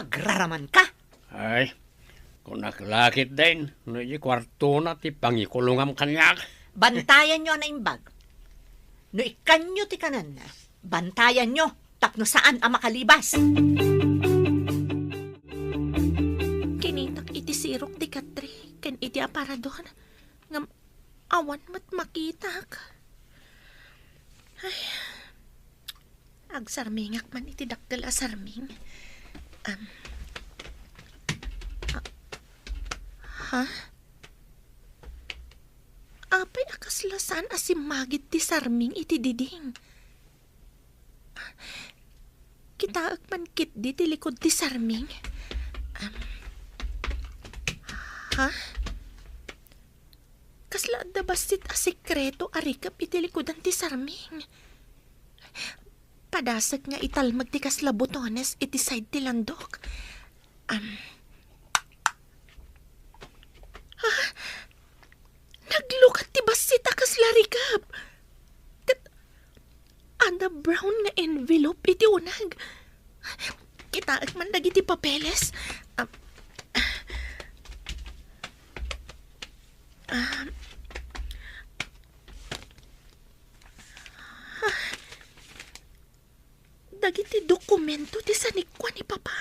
Agraramanka? Ay, kunak la ketdin, no idiay kuartona ti pangikulongam kaniak. Bantayanyo a naimbag. No ikkanyo ti kanenna, bantayanyo tapno saan a makalibas. Kinitak iti sirok ti katre ken iti aparador, ngem awan met makitak. Ay, agsarmingak man iti dakkel a sarming. Am, a-, ha? Apay a kasla saan a simmagid ti sarming iti diding? Kitaek man ketdi ti likod ti sarming. Am, ha? Kasla adda bassit a sekreto a rikep iti likudan ti sarming. Padasek nga italmek ti kasla botones iti side ti landok. Am. Ah, naglukat ti bassit a kasla rikep. Ket adda brown nga envelope iti uneg. Kitaek man dagiti papeles. Ah, ah, dagiti dokumento ti sanikua ni Papa.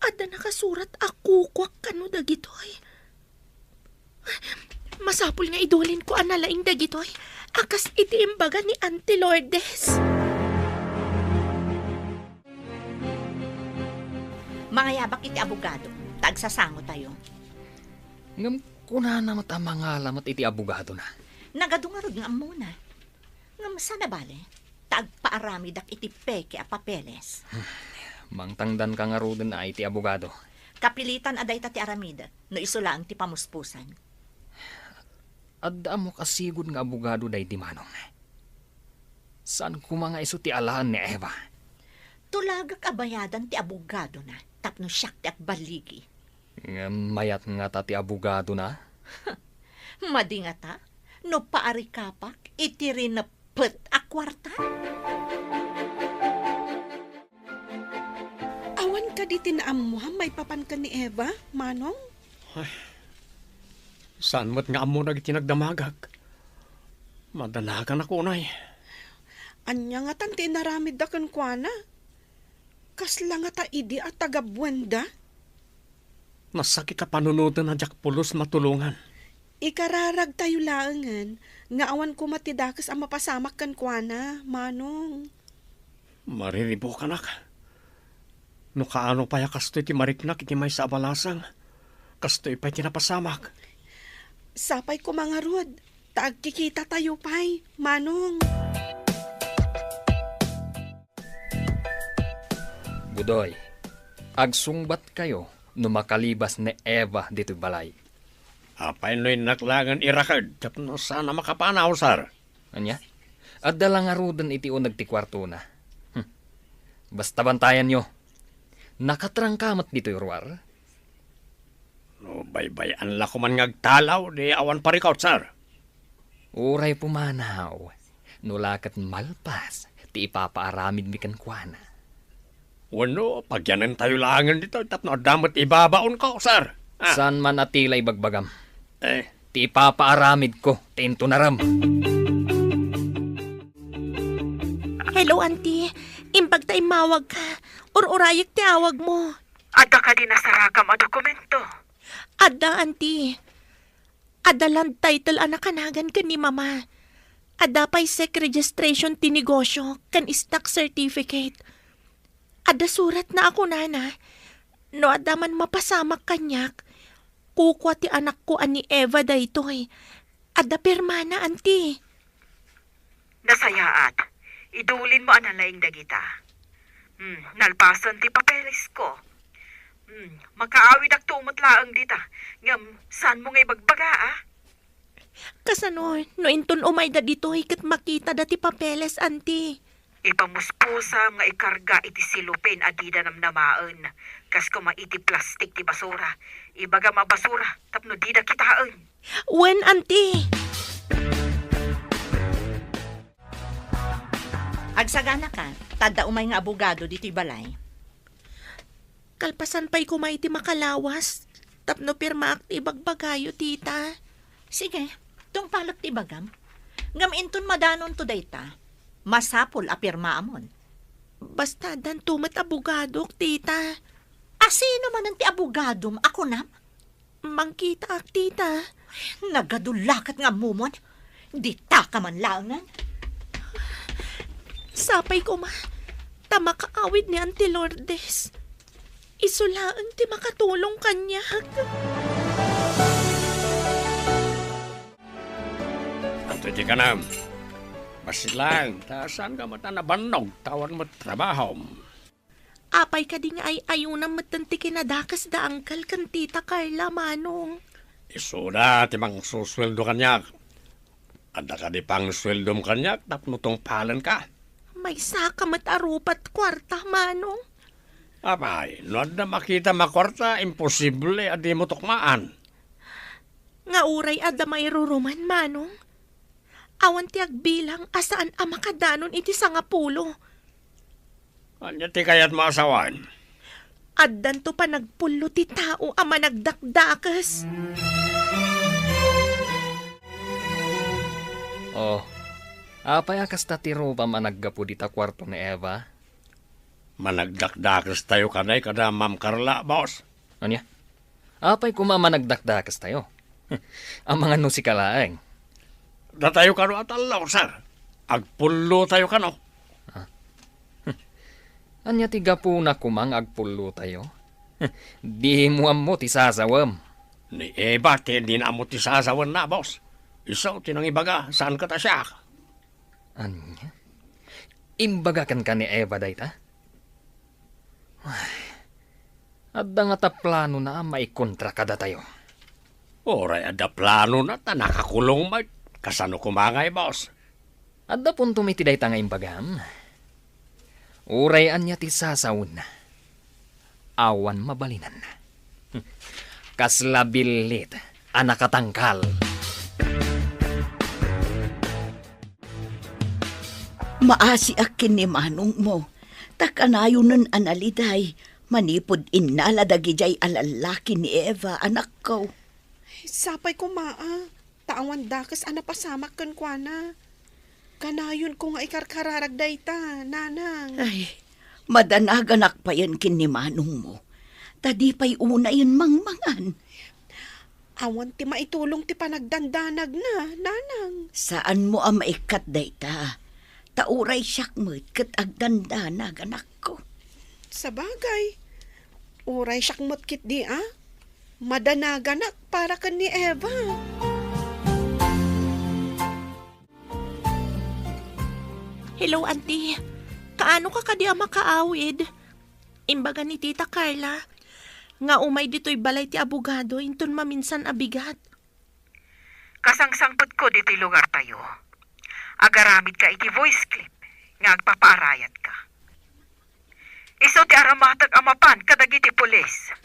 Adda nakasurat a kukuak kano dagitoy. Masapul nga idulinko a nalaing dagitoy a kas iti imbaga ni Auntie Lourdes. Mangayabak iti abogado, ta agsasangotayo. Ngem kunana met a mangala met iti abogadona. Nagadu ngarud nga ammona. Ngem saan a bale, ta agpaaramidak iti peke a papeles. Mangtangdanka ngaruden a iti abogado. Kapilitan a dayta ti aramidek, no isu laeng ti pamuspusan. Adda ammok a sigud nga abogado daydi, Manong. Saan koma nga isu ti alaen ni Eva. Tulagak a bayadan ti abogadona tapno siak ti agbaligi. Ngem mayat ngata ti abogadona? Madi ngata no paarikapak iti rineppet a kuarta? Awan kadi ti naammoam maipapan ken ni Eva, Manong? Ay, saan met nga ammo dagiti nagdamagak. Madanagana unay. Ania ngatan ti inaramidda kenkuana? Kasla ngata idi a tagabuenda? Nasakit a panunoten a diak pulos matulongan. Ikararagtayo laengen nga awan koma ti dakes a mapasamak kenkuana, Manong. Mariribukanak. No kaano pay a kastoy ti mariknak iti maysa a balasang, kastoy pay ti napasamak. Sapay koma ngarud, ta agkikitatayo pay, Manong. Budoy, agsungbatkayo no makalibas ni Eva ditoy balay. Apay no innak laengen iraked tapno saan a makapanaw, sir? Ania? Adda la ngaruden iti uneg ti kuartona. Hmm. Basta bantayanyo. Nakatrangka met ditoy ruar? No baybay-an la koman nga agtalaw, di awan parikot, sir. Uray pumanaw, no la ket malpas ti ipapaaramidmi kenkuana. Wenno, pagyanentayo laengen ditoy tapno adda met ibabaonko, sir. Ah. Saan man a tila ibagbagam. Eh. Ti ipapaaramidko, ti intunarem. Hello, Auntie. Imbag ta immawagka. Ur-urayek ti awagmo. Adda kadi nasarakam a dokumento? Adda, Auntie. Adda land title a nakanagan ken ni Mama. Adda pay sec registration ti negosyo ken stock certificate. Adda suratna a kunana, no adda man mapasamak kaniak, kukua ti anakko a ni Eva daytoy. Adda pirmana, Auntie. Nasayaat. Idulinmo a nalaing dagita. Hmm, nalpasen ti papelesko. Hmm, makaawidakto met laeng dita. Ngem, saanmo nga ibagbaga, a? Kasano, no inton umayda ditoy ket makitada ti papeles, Auntie? Ipamuspusam nga ikarga iti silupin a dida namnamaen, kas koma iti plastik ti basura. Ibagam a basura tapno dida kitaen. Wen, Auntie. Agsaganaka, ta adda umay nga abogado ditoy balay. Kalpasan pay koma iti makalawas tapno pirmaak ti ibagbagayo, tita. Sige, tungpalek ti ibagam. Ngem inton madanonto dayta, masapul a pirmaamon. Basta addanto met abogadok, tita. A sino manen ti abogadom a kunam? Mangkitaak, tita. Nagadu la ket nga ammomon. Ditaka man laengen. Sapay koma, ta makaawid ni Auntie Lourdes. Isu laeng ti makatulong kaniak. Adtoy ti kanam. Bassit laeng, ta saanka met a nabannog, ta awan met trabahom. Apay kadi nga ay-ayonam metten ti kinadakes da Uncle ken Tita Carla, Manong? Isuda ti mangsusueldo kaniak. Adda kadi pangsueldom kaniak tapno tungpalenka? Maysaka met a rupa ti kuarta, Manong. Apay, no adda makitam a kuarta, imposible a dimo tukmaan. Nga uray adda mairuruman, Manong. Awan ti agbilang a saan a makadanon iti sangapulo. Ania ti kayatmo a sawen? Addanto panagpullo ti tao a managdakdakes. Oh, apay a kasta ti rupam a naggapu dita kuarto ni Eva? Managdakdakestayo kanay kada Ma'am Carla, boss. Ania? Apay koma managdakdakestayo? Amangan no sika laeng. Datayo kano a tallo, sir. Agpullotayo kano. Ah. Ania ti gapuna koma nga agpullotayo? Dimo ammo ti sasawem. Ni Eva ti dina ammo ti sasawenna, boss. Isu ti nangibaga, saan ket a siak. Ania? Imbaga kenka ni Eva dayta? Ay, adda ngata planona a maikontra kadatayo. Uray adda planona ta nakakulong met. Kasano koma ngay, boss? Adda puntom iti dayta nga imbagam. Uray ania ti sasawenna, awan mabalinanna. Kasla billit a nakatangkal. Maasiak ken ni manongmo, ta kanayonen a naliday manipud innala dagidiay a lallaki ni Eva, anakko. Sapay koma a, ta awan dakes a napasamak kenkuana. Kanayonko nga ikarkararag dayta, nanang. Ay, madanaganak payen ken ni manongmo, ta di pay unayen mangmangan. Awan ti maitulong ti panagdandanagna, nanang. Saanmo a maikkat dayta, ta uray siak met ket agdandanag, anakko. Sabagay, uray siak met ketdi a madanaganak para ken ni Eva. Hello, Auntie. Kaano ka kadi a makaawid? Imbaga ni Tita Carla nga umay ditoy balay ti abogado inton maminsan a bigat. Kasangsangpetko ditoy lugartayo. Agaramidka iti voice clip nga agpapaarayatka. Isu ti aramatek a mapan kadagiti pulis.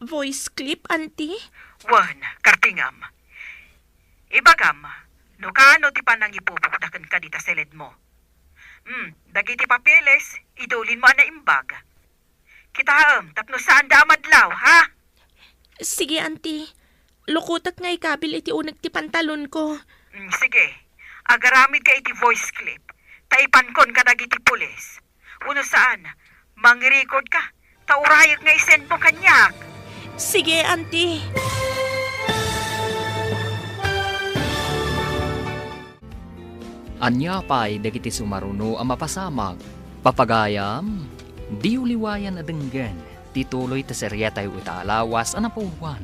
Voice clip, Auntie? Wen, kartingam. Ibagam, no kaano ti panangipupokda kenka dita siledmo. Hmm, dagiti papeles, idulinmo a naimbag. Kitaem, tapno saanda a madlaw, ha? Sige, Auntie. Lukotek nga ikabil iti uneg ti pantalonko. Hmm, sige. Agaramidka iti voice clip, ta ipankon kadagiti pulis. Wenno saan, mangirikordka, ta urayek nga isendmo kaniak. Sige, Auntie. Ania pay dagiti sumaruno a mapasamak? Papagayam, diyo liwayan a denggen ti tuloy ti serietayo ita a lawas a napauluan,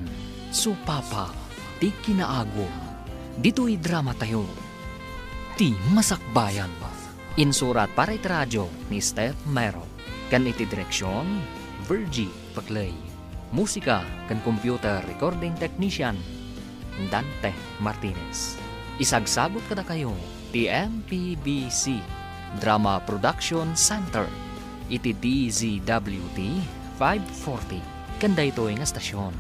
Supapa ti Kinaagum, ditoy dramatayo, Ti Masakbayan. Insurat para iti radio ni Steph Mero, ken iti direksion, Virgie Paclay. Musika ken computer recording technician, Dante Martinez. Isagsagut kadakayo ti M P B C Drama Production Center iti D Z W T five forty ken daytoy nga estasion.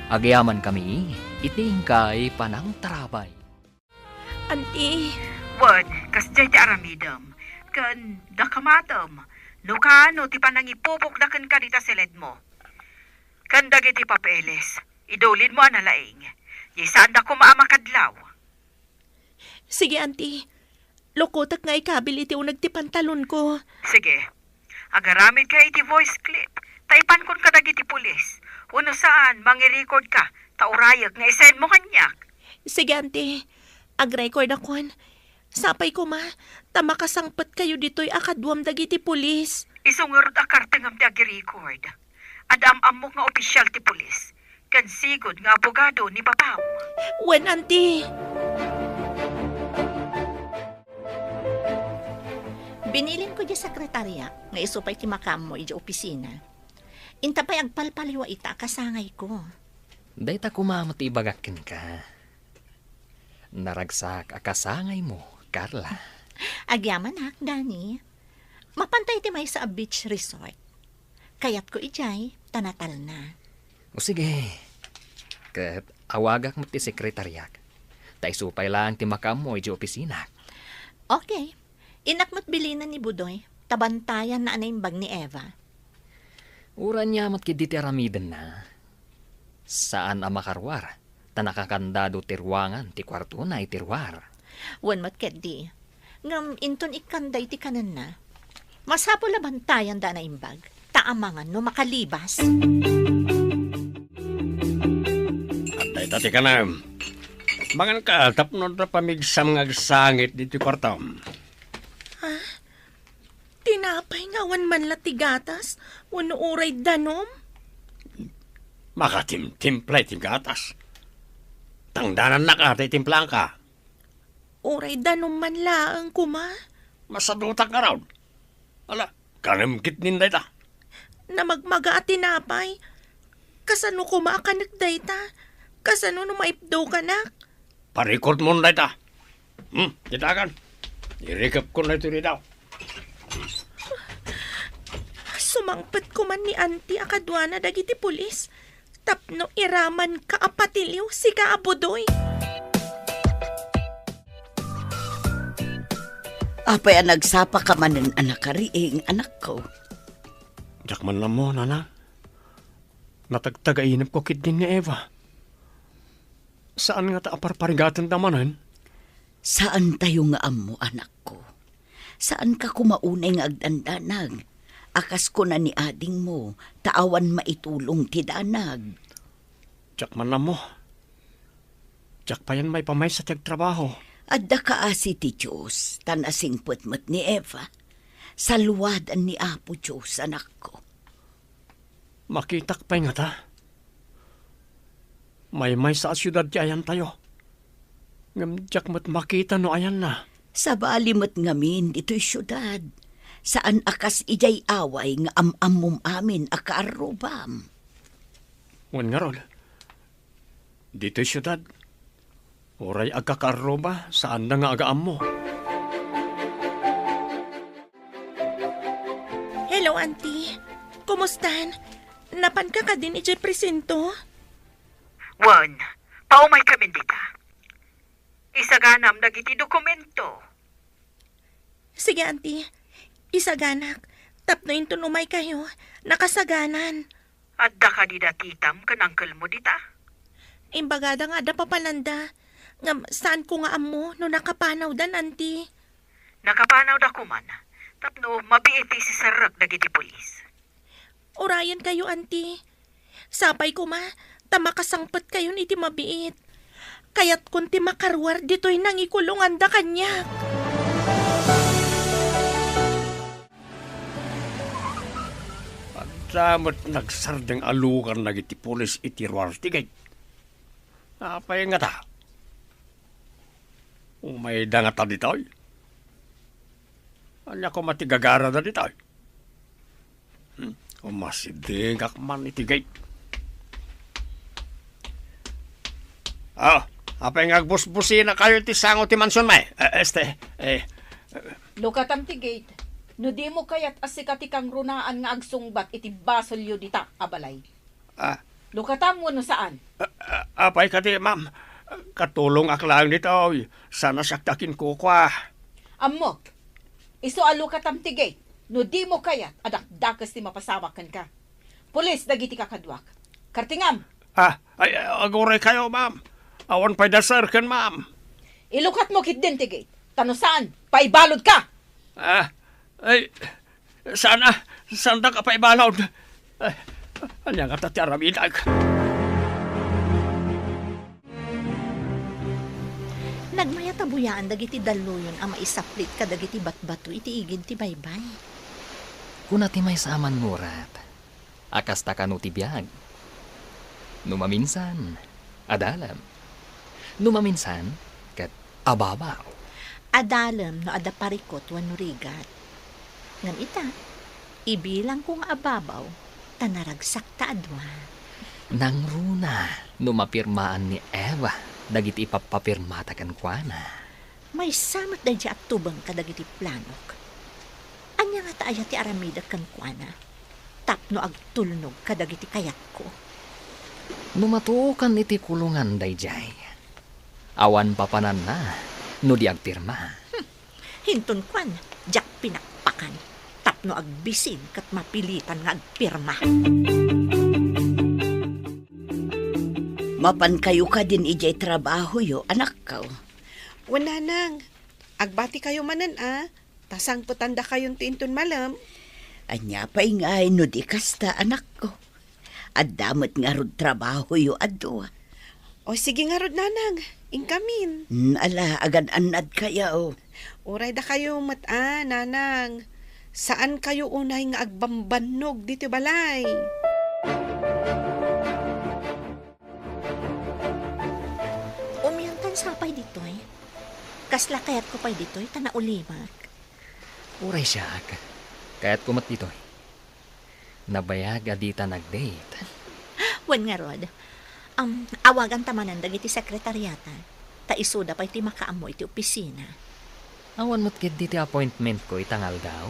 Agyamankami iti inkay panangtarabay. Auntie. Wen, kasdiay ti aramidem, ken dakamatem no kaano ti panangipupokda kenka dita siledmo. Ken dagiti papeles, idulinmo a nalaing. Di saanda koma a makadlaw. Sige, Auntie. Lukotek nga ikabil iti uneg ti pantalonko. Sige. Agaramidka iti voice clip, ta ipankon kadagiti pulis. Wenno saan, mangirikordka, ta urayek nga isendmo kaniak. Sige, Auntie. Agrekordakon. Sapay koma, ta makasangpetkayo ditoy a kaduam dagiti pulis. Isu ngarud a kartengam ti agirikord. Adda am-ammok nga opisial ti pulis, ken sigud nga abogado ni papam. Wen, Auntie. Binilinko diay sekretaria nga isu pay ti makaammo idiay opisina. Inta pay agpalpaliwa ita a kasangayko. Dayta koma met ti ibagak kenka. Naragsak a kasangaymo, Carla. Agyamanak, Danny. Mapanta iti maysa a beach resort. Kayatko idiay, ta natalna. O sige. Ket awagak met ti sekretariak. Ta isu pay laeng ti makaammo idiay opisinak. Okay. Innak met bilinen ni Budoy. ta bantayanna a naimbag ni Eva. Uray ania met ketdi ti aramidenna, saan a makaruar, ta nakakandado ti ruangan ti kuartona iti ruar. Wen met ketdi, ngem inton ikkanda iti kanenna, masapul a bantayanda a naimbag, ta amangan no makalibas. Adda ita ti kanem. Manganka tapno adda pamigsam nga agsangit ditoy kuartom. Ah, tinapay nga awan man la ti gatas wenno uray danum? Makatimtimpla iti gatas. Tangdanannak a ta itimplaanka. Uray danum man laeng koma. Masadutak ngarud. Ala, kanem ketdin dayta. Namagmaga a tinapay. Kasano koma a kanek dayta? Kasano no maipdukanak? Parikutmon dayta. Hmm, kitakan. Irikepkon daytoy dita. Sumangpet koman ni Auntie a kaduana dagiti pulis tapno iramanka a patiliw, sika a Budoy. Apay a nagsapaka manen a nakariing, anakko? Diak man ammo, nanang. Natagtagainepko ketdin ni Eva. Saan ngata a parparigatenda manen? Saantayo nga ammo, anakko. Saanka koma unay nga agdandanag, a kas kuna ni adingmo, ta awan maitulong ti danag. Diak man ammo. Diak payen maipamaysa ti agtrabaho. Adda kaasi ti Dios, ta nasingpet met ni Eva. Saluadan ni Apo Dios, anakko. Makitak pay ngata. Maymaysa a siudad ti ayantayo. Ngem diak met makita no ayanna. Sabali met ngamin ditoy siudad. Saan a kas idiay away nga am-ammom amin a kaarrubam. Wen ngarud, ditoy siudad, uray agkakaarruba, saanda nga agaammo. Hello, Auntie. Kumustan? Napanka kadin idiay presinto? Wen, paumaykamin dita. Isaganam dagiti dokumento. Sige, Auntie. Isaganak. Tapno inton umaykayo, nakasaganan. Adda kadi datitam ken angkelmo dita? Imbagada nga adda papananda. Ngem saanko nga ammo no nakapanawdan, Auntie. Nakapanawda koman, tapno mabiit ti siserrek dagiti pulis. Urayenkayo, Auntie. Sapay koma, ta makasangpetkayon iti mabiit. Kayatkon ti makaruar ditoy nangikulonganda kaniak. Adda met nagsardeng a lugar dagiti pulis iti ruar ti gate. Apay ngata? Umayda ngata ditoy? Ania koma ti gagarada ditoy? Hmm, umasidegak man iti gate. Ah, apay nga agbusbusinakayo iti sango ti mansion, may? Eh, este, eh. Lukatam ti gate. No dimo kayat a sika ti kangrunaan nga agsungbat iti basolyo dita a balay. Ah. Lukatam wenno saan? Ah, ah, apay kadi, ma'am? Katulongak laeng ditoy. Saan a siak ti akinkukua. Ammok. Isu a lukatam ti gate. No dimo kayat a dakdakes ti mapasamak kenka. Pulis dagiti kakaduak. Kartingam! Ah, ay, aguraykayo, ma'am. Awan pay da, sir, ken ma'am. Ilukatmo ketdin ti gate. Ta no saan, paibalodka! Ah, ay, saan a, saandak a paibalod. Ay, ania ngata ti aramidak? Nagmayat a buyaan dagiti dalluyon a maisaplit kadagiti batbato iti igid ti baybay. Kuna ti maysa a mannurat a kasta kano ti biag. No maminsan, adalem. No maminsan, ket ababaw. Adalem no adda parikut wenno rigat. Ngem ita, ibilangko nga ababaw, ta naragsak ta a dua. Nangruna no mapirmaan ni Eva dagiti ipappapirmata kenkuana. Maysa met daydiay a tubeng kadagiti planok. Ania ngata aya ti aramidek kenkuana tapno agtulnog kadagiti kayatko? No matuokan iti kulongan daydiay, awan papananna no di agpirma. Hmm. Inton kuan, diak pinakpakan. no agbisin ket mapilitan nga agpirma. Mapankayo kadin idiay trabahoyo, anakko? Wen, nanang. Agbatikayo manen a, ta sangpetandakayonto inton malem. Ania pay ngay no di kasta, anakko? Adda met ngarud trabahoyo a dua. O, sige ngarud, nanang. Inkamin. Hmm, ala, agan-annadkayo. Uray dakayo met a, nanang. Saankayo unay nga agbambannog ditoy balay. Umiankan sapay ditoy. Kasla kayatko pay ditoy ta naulimek. Uray siak, kayatko met ditoy. Nabayag a dita nag-date. Wen ngarud, um, awaganta manen dagiti sekretariata, ta isuda pay ti makaammo iti opisina. Awan met ketdi ti appointmentko ita nga aldaw.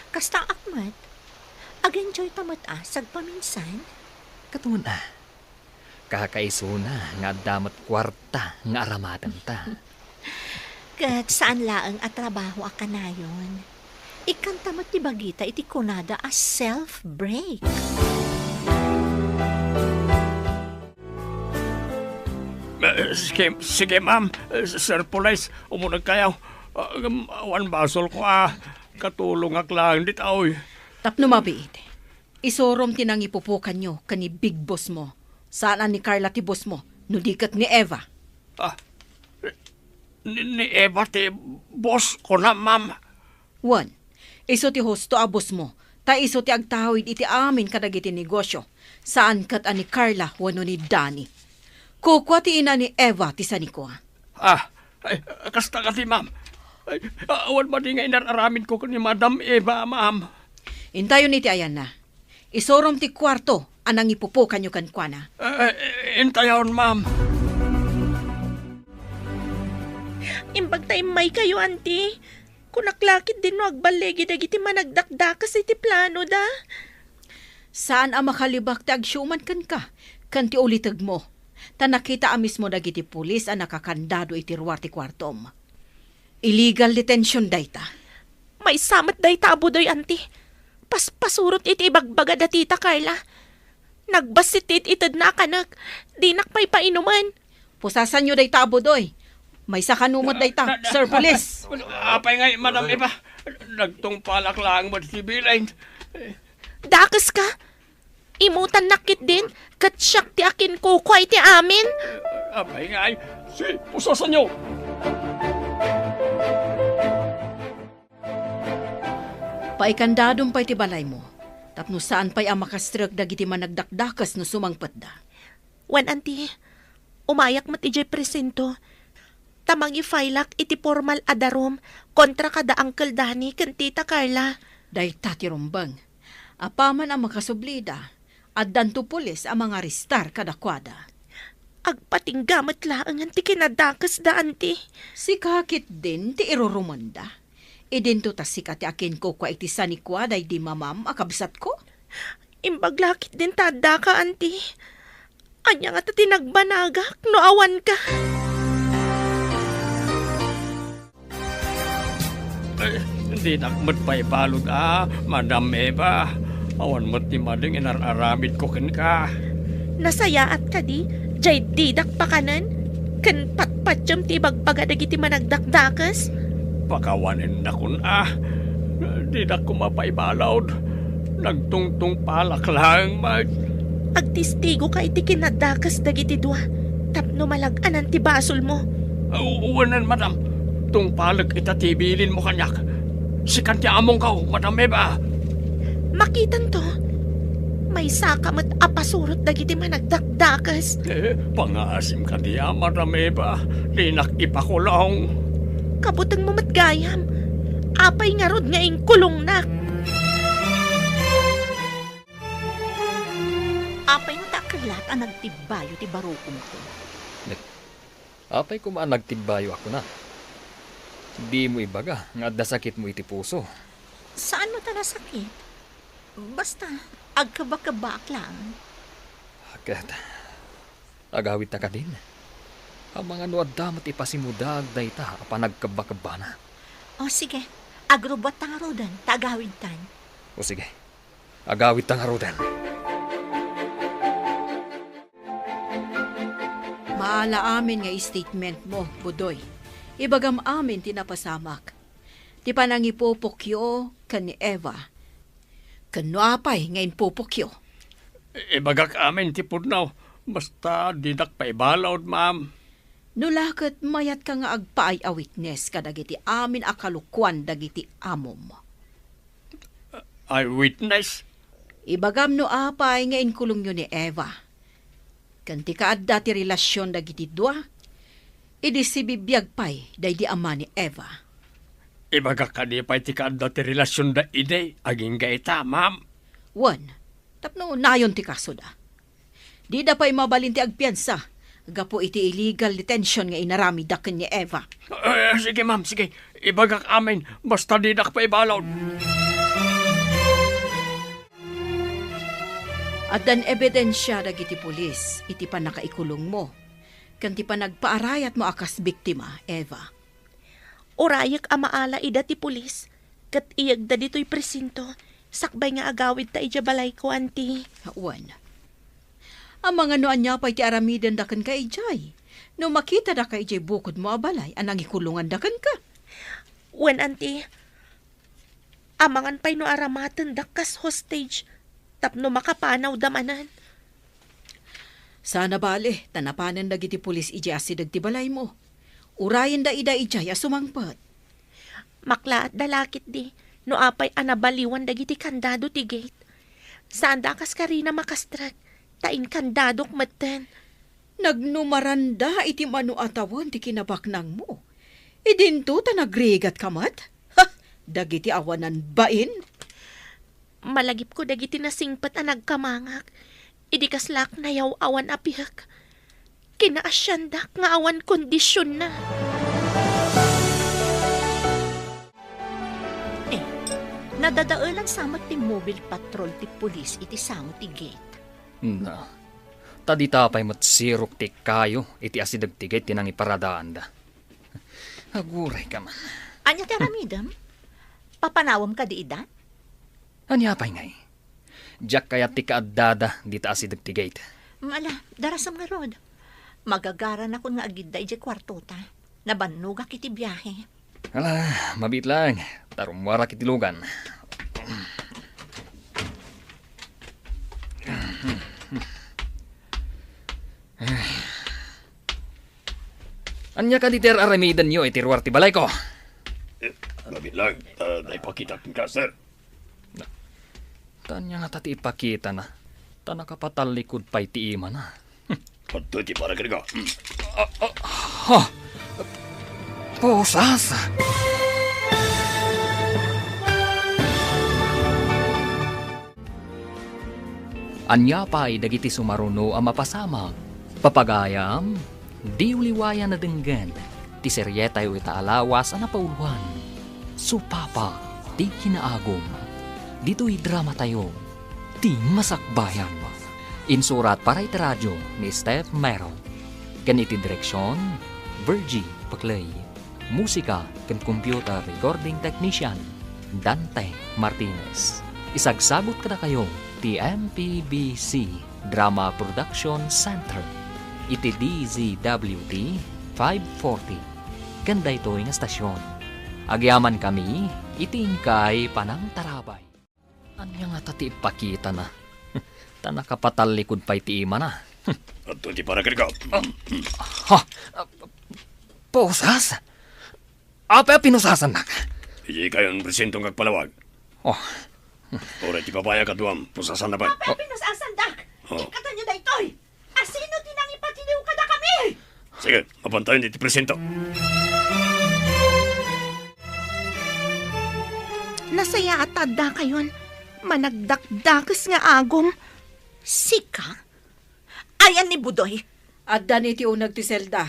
Kastaak met. Ag-enjoyta met a, sagpaminsan. Ket wen a. Kakaisuna nga adda met kuarta nga aramatenta. Ket saan laeng a trabaho a kanayon. Ikkanta met ti bagita iti kunada a self-break. Eh, sige, sige, ma'am. Eh, Sir Police, umunegkayo. Ah, um, awan basolko a katulongak laeng ditoy. Tapno mabiit, isurom ti nangipupukanyo ken ni Big Boss mo. Saan a ni Carla ti boss mo, no di ket ni Eva. Ah, ni, ni Eva ti boss ko na, ma'am. Wen, isu ti husto a boss mo, ta isu ti agtawid iti amin kadagiti negosyo. Saan ket a ni Carla wenno ni Danny. Kukua ti ina ni Eva ti sanikua. Ah, ay, kasta kadi, ma'am. Ay, awan madi nga inar-aramidko ken ni Madam Eva, ma'am. Intayon iti ayanna. Isurom ti kuarto a nangipupukanyo kenkuana. Eh, eh, intayon, ma'am. Imbag ta immaykayo, anti. Kunak la ketdin no agballigi dagiti managdakdakes iti planoda. Saan a makalibak ti agsiuman kenka ken ti ulitegmo, ta nakita a mismo dagiti pulis a nakakandado iti ruar ti kuartom. Illegal detention dayta. Maysa met dayta a Budoy, anti. Paspasurot iti ibagbagada tita Carla. Nagbassit ti it-itedna a kanek. Dinak pay painumen. Pusasanyo dayta a Budoy. Maysa kano met dayta, Sir Police. Apay ngay, Madam Eva. Nagtungpalak laeng met iti bilin. Dakeska. Imutannak ketdin, ket siak ti akinkukua iti amin. Apay ngay, si pusasanyo. Paikandadom pay ti balaymo, tapno saan pay a makastrek dagiti managdakdakes no sumangpetda. Wen, anti, umayak met idiay presinto, ta mangi-filak iti pormal a darum kontra kada Uncle Danny ken Tita Carla. Dayta ti rumbeng. Apaman a makasublida, addanto pulis a mangarestar kadakuada. Agpatingga met laengen ti kinadakesda, anti. Sika ketdin ti irurumenda. Idinto ta sika ti akinkukua iti sanikua daydi mamam a kabsatko? Imbag la ketdin ta addaka, anti. Ania ngata ti nagbanagak no awanka? Eh, dinak met pay balud a, Madam Eva. Awan met ti madi nga inar-aramidko kenka. Nasayaat kadi, jay didak pakanen? Ken patpatiem ti ibagbaga dagiti managdakdakes? Pakawanendakon a. Didak koma pay balud. Nagtungtungpalak laeng met. Agtistigoka iti kinadakes dagiti dua tapno malag-anan ti basolmo. U-, wen, madam. Tungpalek ita ti bilinmo kaniak. Sikan ti amongko, Madam Eva. Makitanto. Maysaka met a pasurot dagiti managdakdakes. Eh, pangaasim kadi a, Madam Eva. Dinak ipakulong. Kabutengmo met gayam. Apay ngarud nga inkulongnak? Apay no ta kellat a nagtibbayo ti barukongko? Apay koma a nagtibbayo a kuna? Dimo ibaga nga adda sakitmo iti puso. Saan no ta nasakit? Basta, agkebakebbaak laeng. Ket, agawidta kadin? Amangan no adda met ipasimudaag dayta a panagkebbakebbana. O, sige. Agrubbuatta ngaruden, ta agawidtan. O sige, agawidta ngaruden. Maala amin nga statement mo, Budoy. Ibagam amin ti napasamak. Ti panangipupokyo ken ni Eva. Ken no apay nga impupokyo? Ibagak amin ti pudno, basta didak paibalud, ma'am. No la ket mayatka nga agpaay a witness kadagiti amin a kalokuan dagiti amom. Eyewitness? Ibagam no apay nga inkulongyo ni Eva. Ken ti kaadda ti relasion dagiti dua, idi sibibiag pay daydi ama ni Eva. Ibagak kadi pay ti kaadda ti relasionda idi agingga ita, ma'am? Wen, tapno nayon ti kasoda. Dida pay mabalin ti agpiansa gapu iti illegal detention nga inaramidda ken ni Eva. Eh, sige, ma'am, sige. Ibagak amin, basta didak paibalud. Addan ebidensia dagiti pulis iti pannakaikulongmo ken ti panagpaarayatmo a kas biktima, Eva. Urayek a maala ida ti pulis ket iyegda ditoy presinto sakbay nga agawidta idiay balayko, Auntie. Wen. Amangan no ania pay ti aramidenda kenka idiay? No makitada ka idiay bukodmo a balay a nangikulonganda kenka? Wen, Auntie. Amangan pay no aramatendak kas hostage tapno makapanawda manen. Saan a bale, ta napanen dagiti pulis idiay asideg ti balaymo. Urayenda ida idiay a sumangpet. Maklaatda la ketdi no apay a nabaliwan dagiti kandado ti gate. Saanda a kas karina makastrek, ta inkandadok metten. Nagnumaranda iti mano a tawen ti kinabaknangmo. Idinto ta nagrigatka met? Ha! Dagiti awanan bain? Malagipko dagiti nasingpet a nagkamangak, idi kaslaak nayaw-awan a piek. Kinaasiandak nga awan kondisionna. Eh, nadadaelan sa met ti mobile patrol ti pulis iti sango ti gate. Na, ta dita pay met sirok ti kayo iti asideg ti gate ti nangiparadaanda. Aguray ka man. Ania ti aramidem? Papanawem kadi ida? Ania pay ngay? Diak kayat ti kaaddada dita asideg ti gate. Ala, darasem ngarud. Magagaranakon nga agidda idiay kuartota. Nabannogak iti biahe. Ala, mabiit lang. Ta rummuarak iti lugan. Ania kadi ti ar-aramidenyo iti ruar ti balayko? Eh, mabiit lang. Ah, naipakitak kenka, sir. Ta ania ngata ti ipakitana? Ta nakapatallikod pay ti imana. Adtoy ti para kenka. Hmm. Ah, ah, ha? Pusas! Ania pay dagiti sumaruno a mapasamak? Papagayam, diyo liwayan a denggen ti serietayo ita a lawas a napauloan, Supapa ti Kinaagum. Ditoy dramatayo, Ti Masakbayan. Insurat para iti radio ni Steph Mero. Ken iti direksion, Virgie Paclay. Musika ken computer recording technician, Dante Martinez. Isagsagut kadakayo ti M P B C Drama Production Center iti D Z W T five forty ken daytoy nga estasion. Agyamankami iti inkay panangtarabay. Ania ngata ti ipakitana? Ta nakapatallikod pay ti imana. Adtoy ti para kenka. Ha? Pusas? Apay a pinusasannak? Idi kayon presinto nga agpalawag. Oh. Uray ti babai a kaduam, pusasanna pay. Apay a pinusasandak? Oh. Ikkatanyo daytoy! Asino ti nangipatiliw kadakami? Sige, mapantayon iti presinto. Nasayaat ta adda kayon managdakdakes nga agum. Sika? Ayan ni Budoy. Adda ni ti uneg ti selda.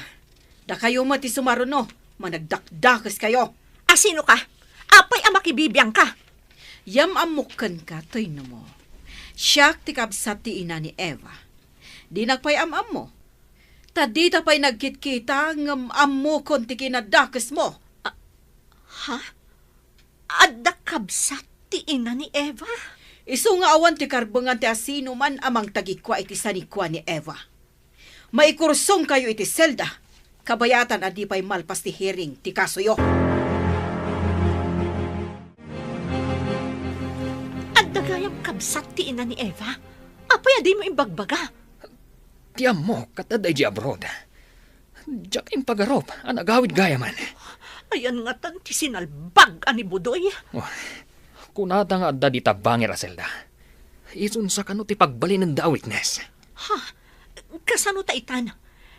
Dakayo met ti sumaruno, managdakdakes kayo. Asino ka? Apay a makibibiang ka? Yam-ammok kenka, Toy, no mo. Siak ti kabsat ti ina ni Eva. Dinak pay am-ammo. Ta dita pay nagkitkita ngem ammokon ti kinadakesmo. Ah, ha? Adda kabsat ti ina ni Eva. Isu nga awan ti karbengan ti asinoman a mangtagikua iti sanikua ni Eva. Maikursongkayo iti selda, kabayatan a di pay malpas ti hearing ti kasoyo. Adda gayam kabsat ti ina ni Eva. Apay a dimo imbagbaga? Ti ammok, ket adda idiay abroad. Diak impagarup a nagawid gayamen. Ayan ngatan ti sinalbag a ni Budoy. Oh, kunata nga adda dita bangir a selda. Isunsa kano ti pagbalinenda a witness? Ha? Kasano ta itan?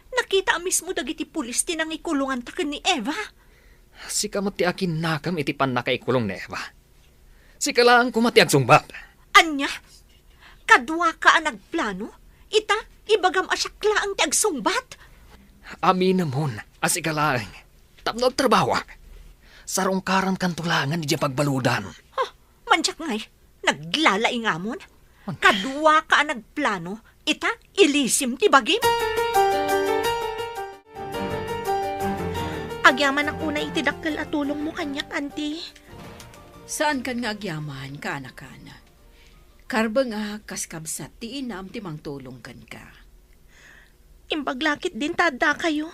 Nakita a mismo dagiti pulis ti nangikulonganta ken ni Eva. Sika met ti akinnakem iti pannakaikulong ni Eva. Sika laeng koma ti agsungbat. Ania? Kaduaka a nagplano? Ita, ibagam a siak laeng ti agsungbat? Aminemon a sika laeng tapno agtrabahoak. Sarungkarankanto laengen idiay pagbaludan. Huh, mandiak ngay, naglalaingamon? Kaduaka a nagplano, ita, ilisim ti bagim? Agyamanak unay iti dakkel a tulongmo kaniak, Auntie. Saankan nga agyaman, kaanakan. Karbengak kas kabsat ti inam ti mangtulong kenka. Imbag la ketdin ta addakayo.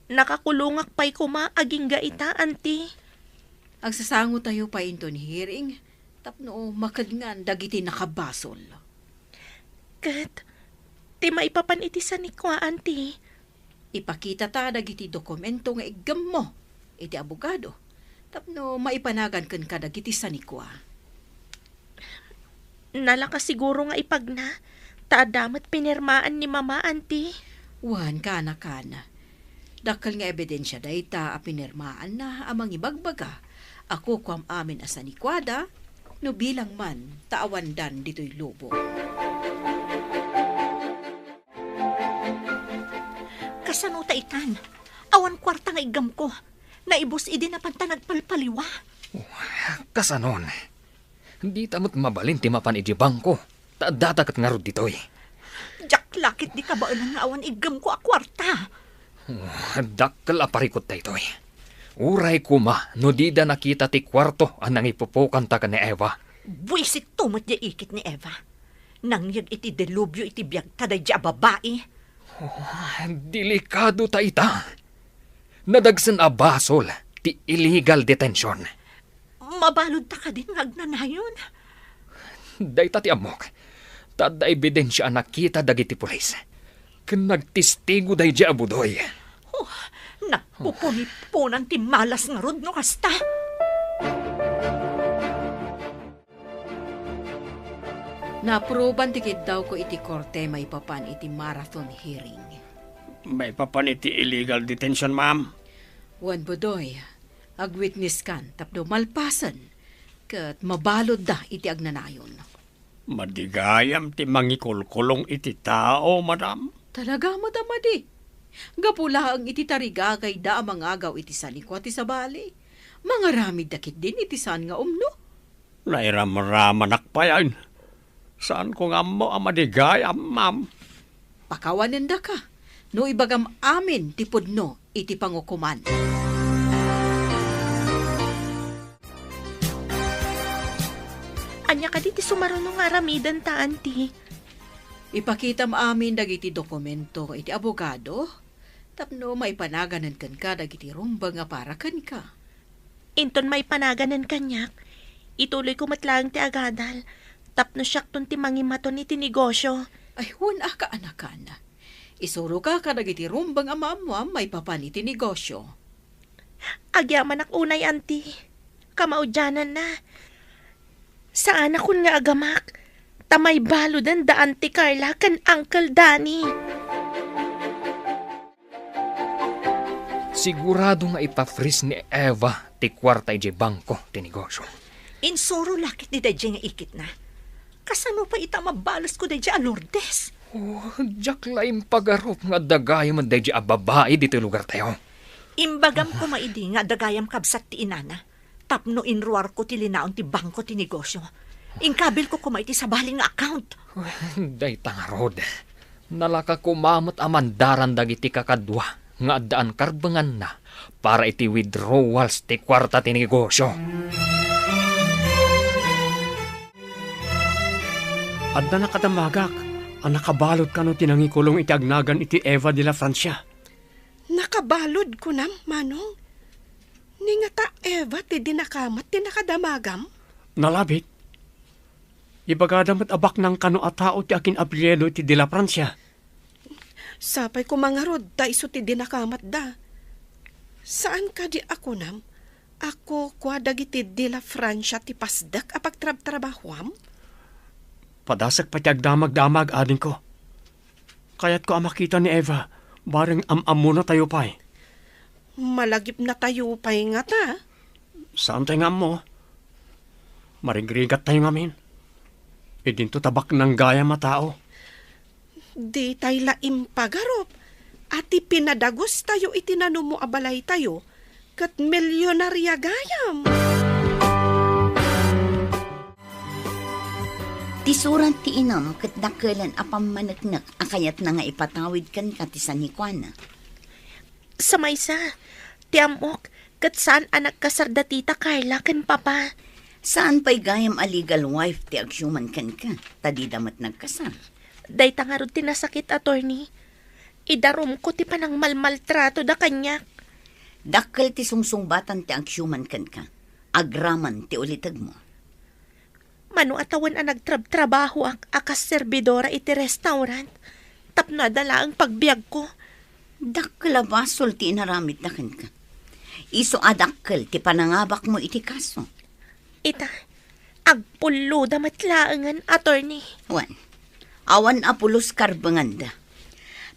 Nakakulongak pay koma agingga ita, Auntie. Agsasangotayo pay inton hearing tapno makadngan dagiti nakabasol. Ket ti maipapan iti sanikua, Auntie? Ipakitata dagiti dokumento nga iggemmo iti abogado tapno maipanagan kenka dagiti sanikua. Nalaka siguro nga ipagna, ta adda met pinirmaan ni Mama, Auntie. Wen, kaanakan. Dakkel nga ebidensia dayta a pinirmaanna a mangibagbaga a kukuam amin a sanikuada no bilang man ta awandan ditoy lubong. Kasano ta itan? Awan kuarta nga iggemko. Naibus idi napan ta nagpalpaliwa. Oh, kasanon? Dita met mabalin ti mapan idiay bangko, ta addata ket ngarud ditoy. Diak la ketdi kabaelan nga awan iggemko a kuarta. Oh, dakkel a parikut daytoy. Uray koma no dida nakita ti kuarto a nangipupokanta ken ni Eva. Buisit to met diay ikit ni Eva. Nangyeg iti delubyo iti biagta daydiay a babai. Oh, delikado ta ita. Nadagsen a basol ti illegal detention. Mabalud ta kadin nga agnanayon? Dayta ti ammok, ta adda ebidensia a nakita dagiti pulis. Ken nagtestigo daydiay a Budoy. Oh, nagpupuniponan ti malas ngarud no kasta. Naapruban ti kiddawko iti korte maipapan iti marathon hearing. Maipapan iti illegal detention, ma'am. Wen, Budoy, agwitnesskan tapno malpasen ket mabaludda iti agnanayon. Madi gayam ti mangikulkulong iti tao, madam? Talaga met a madi. Gapu laeng iti tarigagayda a mangagaw iti sanikua ti sabali, mangaramidda ketdin iti saan nga umno. Nairamramanak pay. Saanko nga ammo a madi gayam, ma'am. Pakawanendaka no ibagam amin ti pudno iti pangukoman. Ania kadi ti sumaruno nga aramidenta, Auntie? Ipakitam amin dagiti dokumento iti abogado tapno maipanaganen kenka dagiti rumbeng a para kenka. Inton maipanaganen kaniak, ituloyko met laeng ti agadal tapno siakton ti mangimaton iti negosyo. Ay, wen a, kaanakan. Isuroka kadagiti rumbeng a maammuam maipapan iti negosyo. Agyamanak unay, Auntie. Kamaudiananna, saanakon nga agamak, ta maibaluden da Auntie Carla ken Uncle Danny. Sigurado nga ipa-freeze ni Eva ti kuarta idiay bangko ti negosyo. Insuro la ketdi daydiay nga ikitna. Kasano pay ita a mabalesko daydiay a Lourdes? Oh, diak la impagarup nga adda gayam daydiay a babai ditoy lugartayo. Imbagam koma idi nga adda gayam kabsat ti inana tapno inruarko ti linaon ti bangko ti negosyo. Inkabilko koma iti sabali nga account. Dayta ngarud, nalaka koma met a mandaran dagiti kakadua nga addaan karbenganna para iti withdrawals ti kuarta ti negosyo. Adda nakadamagak a nakabalud kano ti nangikulong iti agnagan iti Eva de la Francia. Nakabalud, kunam, Manong? Ni ngata Eva ti dinakamat ti nakadamagam? Nalabit. Ibagada met a baknang kano a tao ti akin-apelyido iti de la Francia. Sapay koma ngarud ta isu ti dinakamatda. Saan kadi a kunam a kukua dagiti de la Francia ti pasdek a pagtrabtrabahuam? Padasek pay ti agdamagdamag, adingko. Kayatko a makita ni Eva, bareng am-ammona tayo pay. Malagipna tayo pay ngata? Saan tayo nga ammo? Marigrigat tayo ngamin. Idinto ta baknang gayam a tao. Ditay la impagarup a ti pinadagus tayo iti nanumo a balay tayo, ket milionaria gayam. Ti surat ti inam ket dakkelen a pammaneknek a kayatna nga ipatawid kenka ti sanikuana. Sa maysa, ti ammok, ket saan a nagkasar da tita Carla ken papa. Saan pay gayam a legal wife ti agsiuman kenka, ta dida met nagkasar. Dayta ngarud ti nasakit, attorney. Idarumko ti panangmalmaltrato da kaniak. Dakkel ti sungsungbatan ti agsiuman kenka, agraman ti ulitegmo. Mano a tawen a nagtrabtrabahoak a kas serbidora iti restaurant tapno adda laeng pagbiagko. Dakkel a basol ti inaramidda kenka. Isu a dakkel ti panangabakmo iti kaso. Ita, agpulloda met laengen, attorney. Wen, awan a pulos karbenganda.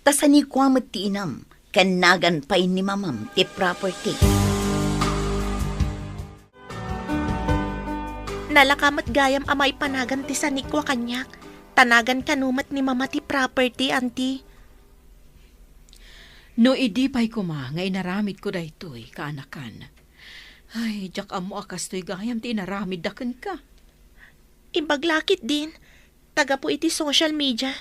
Ta sanikua met ti inam, ken nagan pay ni mamam ti property. Nalaka met gayam a maipanagan ti sanikua kaniak, ta nagan kano met ni mama ti property, auntie. No idi pay koma nga inaramidko daytoy, kaanakan, ay, diak ammo a kastoy gayam ti inaramidda kenka. Imbag la ketdin, ta gapu iti social media,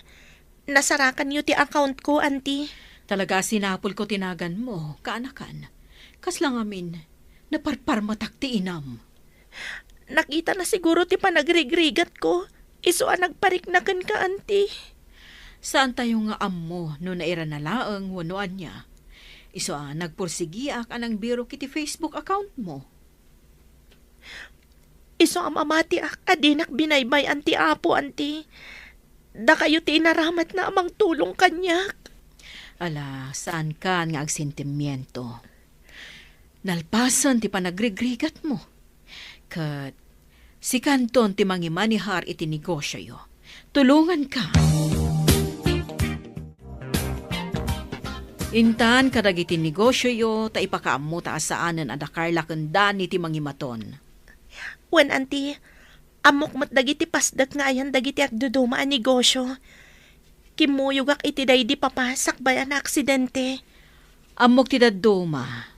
nasarakanyo ti account ko, auntie. Talaga a sinapulko ti naganmo, kaanakan. Kasla ngamin, naparparmetak ti inam. Nakitana siguro ti panagrigrigatko, isu a nagparikna kenka, auntie. Saantayo nga ammo no nairana laeng wenno ania. Isu a nagpursigiak a nangbirok iti Facebook accountmo. Isu a mamatiak a dinak binaybay-an ti Apo, auntie. Dakayo ti inaramatna a mangtulong kaniak. Ala, saankan nga agsentimiento. Nalpasen ti panagrigrigatmo. Ket sikanton ti mangimanehar iti negosioyo. Tulonganka. Intan kadagiti negosioyo ta ipakaammo ta a saanen a da Carla ken Danny ti mangimaton. Wen, auntie, ammok met dagiti pasdek nga ayan dagiti agduduma a negosio. Kimmuyogak iti daydi papa sakbay a naaksidente. Ammok ti dadduma,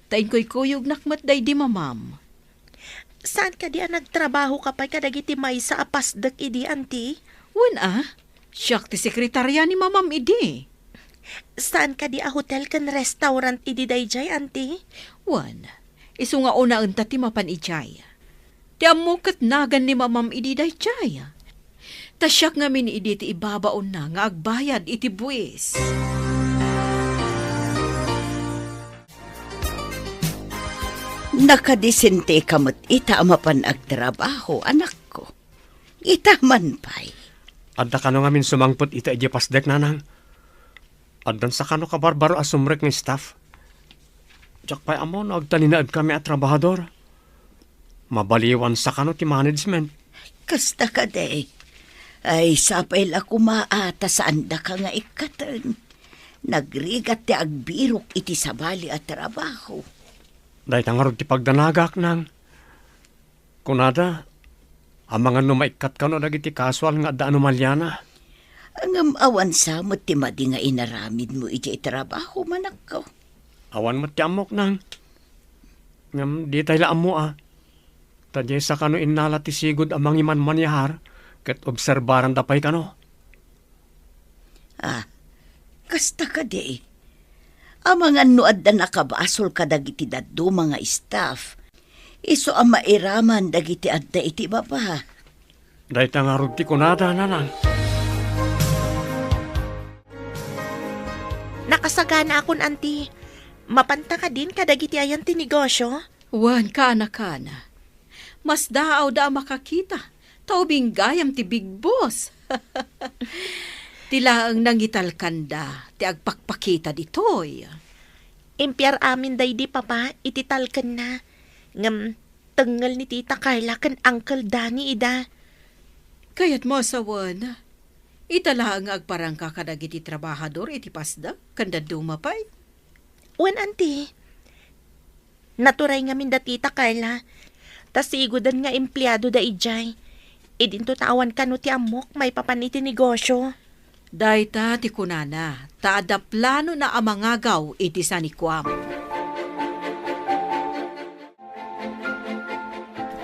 ta inkuykuyognak met daydi mamam. Saan kadi a nagtrabahoka pay kadagiti maysa a pasdek idi, auntie? Wen a, siak ti sekretaria ni mamam idi. Saan kadi a hotel ken restaurant idi daydiay, auntie? Wen, isu nga unaenta ti mapan idiay. Ti ammok ket nagan ni mamam idi daydiay. Ta siak ngamin idi ti ibabaonna nga agbayad iti buis. Nakadisenteka met ita a mapan agtrabaho, anakko. Ita man pay. Adda kano ngamin sumangpet ita idiay pasdek, nanang? Addan sakano kabarbaro a sumrek nga staff? Diak pay ammo no agtalinaedkami a trabahador. Mabaliwan sakano ti management? Kasta kadi. Ay, sapay la koma a ta saandaka nga ikkaten. Nagrigat ti agbirok iti sabali a trabaho. Dayta ngarud ti pagdanagak, nang. Kunada, amangan no maikkat kano dagiti kasual nga adda anomaliana. Ngem awan sa met ti madi nga inaramidmo idiay trabaho, manakko. Awan met ti ammok, nang. Ngem ditay la ammo a. Ta diay sakano innala ti sigud a mangimanmanehar ket obserbaranda pay kano. Ah, kasta kadi. Amangan no adda nakabasol kadagiti dadduma nga staff, isu a mairaman dagiti adda iti baba. Dayta ngarud ti kunada, Nanang. Nakasaganaakon, Anti. Mapanta kadin kadagiti ayan ti negosyo? Wen, kaana-kana. Masdaawda a makakita, ta ubing gayam ti Big Boss. Ti laeng nangitalkanda ti agpakpakita ditoy. Impiar amin daydi papa iti talkenna. Ngem tengngel ni Tita Carla ken Uncle Danny ida. Kayatmo a sawen, ita laeng nga agparangka kadagiti trabahador iti pasdek ken dadduma pay? Wen, Anti. Naturay ngamin da Tita Carla. Ta siguden nga empleadoda idiay. Idinto ta awan kano ti ammok maipapan iti negosyo. Dayta ti kunana, ta adda planona a mangagaw iti sanikuam.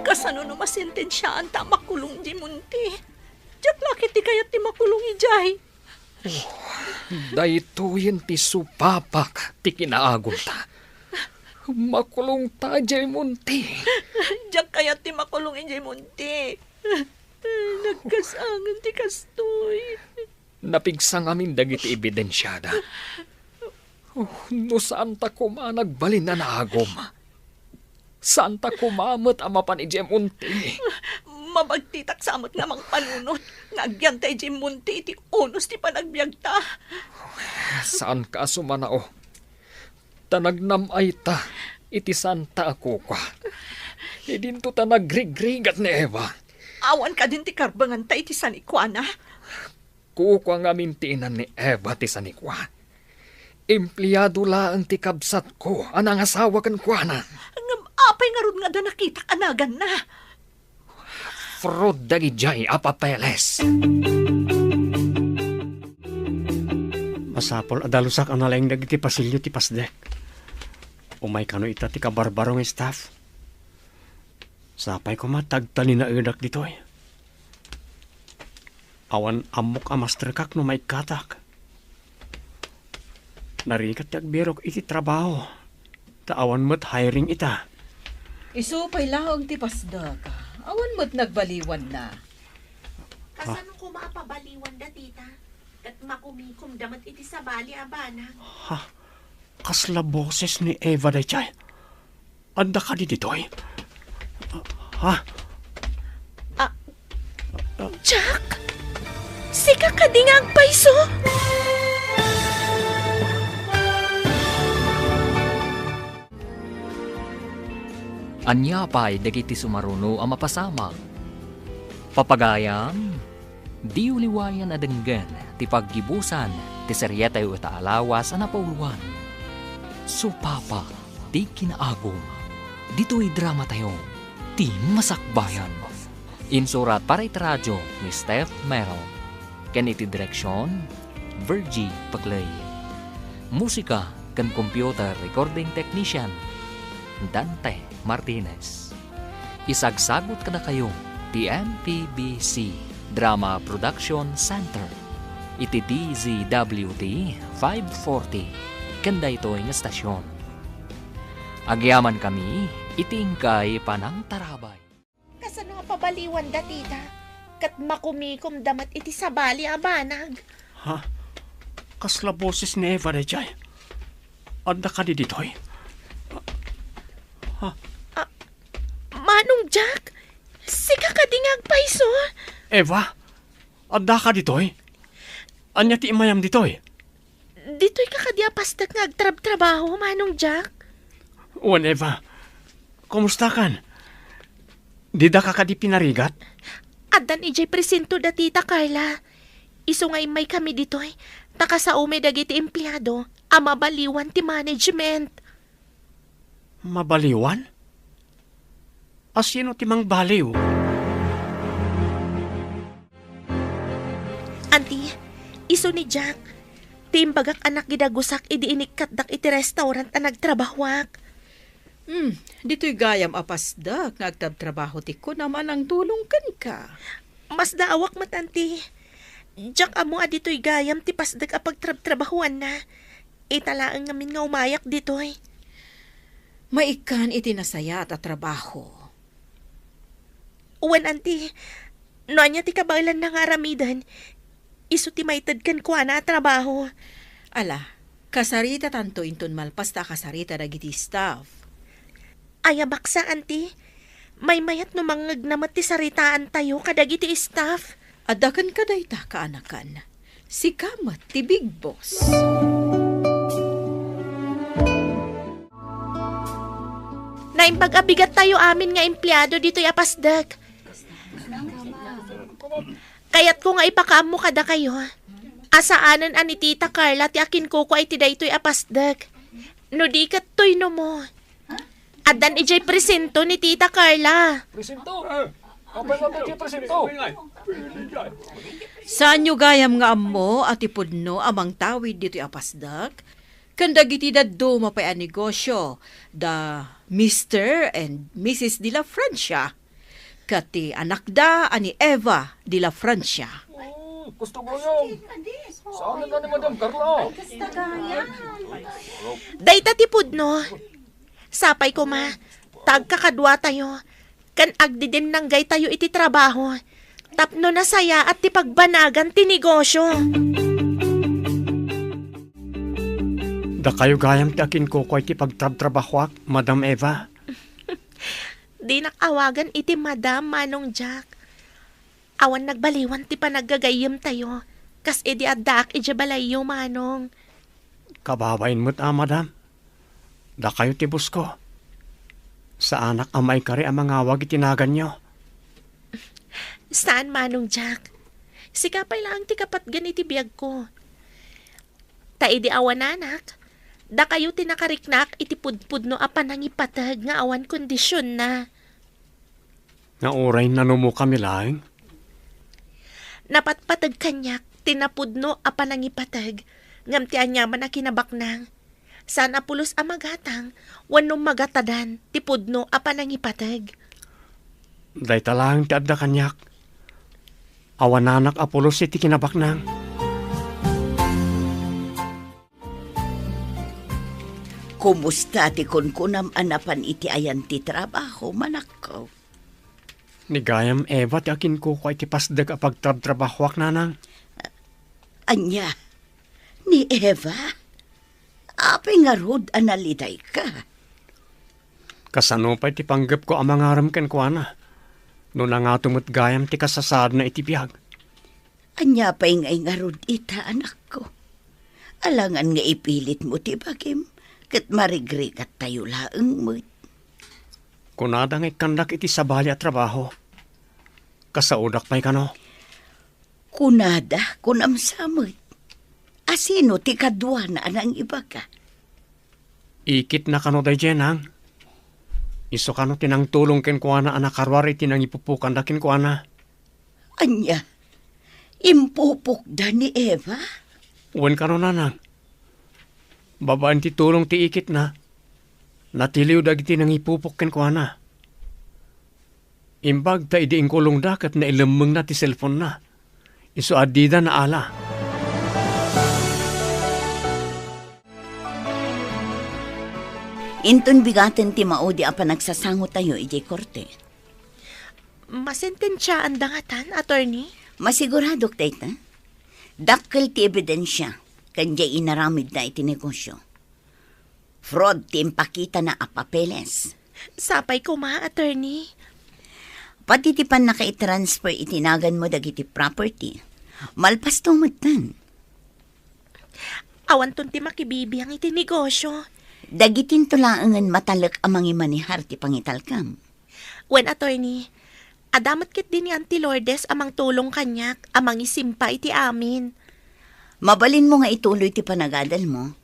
Kasano no masentensiaanta a makulong diay Monte? Diak la ketdi kayat ti makulong idiay. Oh, daytoyen ti supapak ti kinaagumta. Makulongta idiay Monte. Diak kayat ti makulong idiay Monte. Nagkasangan ti kastoy. Napigsa ngamin dagiti ebidensiada. Oh, no saanta koma a nagbalin a naagum. Saanta koma met a mapan idiay Monte. Mabagtitak sa met nga mangpanunot nga agyanta idiay Monte iti unos ti panagbiagta. Saanka a sumanao. Ta nagnam-ayta iti saanta a kukua. Idinto ta nagrigrigat ni Eva. Awan kadin ti karbenganta iti sanikuana? Kukua ngamin ti inan ni Eva ti sanikua. Empleado laeng ti kabsatko a nangasawa kenkuana. Ngem apay ngarud nga adda nakitak a naganna? Fraud dagidiay a papeles. Masapul a dalusak a nalaing dagiti pasilyo ti pasdek. Umay kano ita ti kabarbaro nga staff. Sapay koma ta agtalinaedak ditoy. Awan ammok a masterkak no maikkatak. Narigat ti agbirok iti trabaho, ta awan met hiring ita. Isu pay laeng ti pasdek, awan met nagbaliwanna. Kasano koma a pabaliwanda, tita? Ket makumikomda met iti sabali a banag. Ha? Kasla boses ni Eva daydiay? Adda kadi ditoy? Ha? Ah, Jack? Sika kadi nga agpayso? Ania pay dagiti sumaruno a mapasamak? Papagayam, diyo liwayan a denggen ti paggibusan ti serietayo ita a lawas a napauloan. Supapa ti kinaagum. Ditoy dramatayo, ti masakbayan. Insurat para iti radio ni Steph Merrill. Ken iti direksion, Virgie Paclay. Musika ken computer recording technician, Dante Martinez. Isagsagut kadakayo ti M P B C Drama Production Center iti D Z W T five forty ken daytoy nga estasion. Agyamankami iti inkay panangtarabay. Kasano a pabaliwanda, tita? Ket makumikomda met iti sabali a banag. Ha? Kasla boses ni Eva daydiay? Adda kadi ditoy? Ha? Ah, Manong Jack, sika kadi nga agpayso? Eva, addaka ditoy? Ania ti immayam ditoy? Ditoy ka kadi a pasdek nga agtrabtrabaho, Manong Jack? Wen, Eva. Kumustakan? Didaka kadi pinarigat? Addan idiay presento da Tita Carla. Isu nga immaykami ditoy, ta kasaomi dagiti empleado a mabaliwan ti management. Mabaliwan? Asino ti mangbaliw? Anti, isu ni Jack. Ti imbagak a nakidagusak idi inikkatdak iti restaurant a nagtrabahoak. Hmm, ditoy gayam a pasdek nga agtrabtrabaho ti kunam a nangtulong kenka. Masdaawak met, Anti. Diak ammo a ditoy gayam ti pasdek a pagtrabtrabahoanna. Ita laeng ngamin nga umayak ditoy. Maikkan iti nasayaat a trabaho. Wen, Anti. No ania ti kabaelanna nga aramiden, isu ti maited kenkuana a trabaho. Ala, kasaritatanto inton malpas ta a kasarita dagiti staff. Aya baksa, Auntie. Maymayat no mangngegna met ti saritaantayo kadagiti staff. Adda kenka dayta, kaanakan. Sika met ti big boss. Naimbag a bigattayo amin nga empleado ditoy a pasdek. Kayatko nga ipakaammo kadakayo a saanen a ni Tita Carla ti akinkukua iti daytoy a pasdek. No di ket tuynomo. Addan idiay presento ni Tita Carla. Presento? Apay nga adda idiay presento? Saanyo gayam nga ammo a ti pudno a mangtawid ditoy a pasdek ken dagiti dadduma pay a negosio da Mister and Missus de la Francia ket ti anakda a ni Eva de la Francia. Oh, kasta gayam. Saan na ni Madam Carla? Dayta ti pudno. Sapay koma, ta agkakaduatayo, ken agdidinnanggaytayo iti trabaho, tapno nasayaat ti pagbanagan ti negosio. Dakayo gayam ti akinkukua iti pagtrabtrabahoak, Madam Eva. Dinak awagan iti madam, Manong Jack. Awan nagbaliwan ti panaggagayyemtayo, kas idi addaak idiay balayyo, Manong. Kababain met a, madam. Dakayo ti bosko. Saanak a maikari a mangawag iti naganyo. Saan, Manong Jack. Sika pay laeng ti kapatgan iti biagko. Ta idi awananak, dakayo ti nakariknaak iti pudpudno a panangipateg nga awan kondisionna. Nga uray nanumokami laeng? Napatpateg kaniak ti napudno a panangipateg, ngem ti aniaman a kinabaknang, saan a pulos a magatang wenno magatadan ti pudno a panangipateg. Dayta laeng ti adda kaniak. Awananak a pulos iti kinabaknang. Kumusta ti kunkunam a napan iti ayan ti trabaho, manakko? Ni gayam Eva ti akinkukua iti pasdek a pagtrabtrabahoak, nanang. Ania? Ni Eva? Apay ngarud a nalidayka? Kasano pay ti panggepko a mangarem kenkuana no nangato met gayam ti kasasaadna iti biag? Ania pay ngay ngarud ita, anakko? Alangan nga ipilitmo ti bagim, ket marigrigattayo laeng met. Kunada nga ikkandak iti sabali a trabaho. Kasaodak pay kano? Kunada, kunam sa met. A sino ti kaduana a nangibaga? Ikitna kano daydiay, nang? Isu kano ti nangtulong kenkuana a nakaruar iti nangipupokanda kenkuana? Ania? Impupokda ni Eva? Wen kano, nanang. Babaen ti tulong ti ikitna, natiliw dagiti nangipupok kenkuana. Imbag ta idi inkulongda ket nailemmengna ti cellphone-na. Isu a dida naala. Inton bigaten ti maudi a panagsasangotayo idiay korte. Masentensiaanda ngatan, attorney? Masiguradok dayta. Dakkel ti ebidensia, ken diay inaramidna iti negosio. Fraud ti impakitana a papeles. Sapay koma, attorney. Pati ti pannakaitransfer iti naganmo dagiti property. Malpasto metten. Awanton ti makibibiang iti negosio. Dagitinto laengen matalek a mangimanehar ti pangitalkam. Wen, attorney, adda met ketdi ni Auntie Lourdes a mangtulong kaniak a mangisimpa iti amin. Mabalinmo nga ituloy ti panagadalmo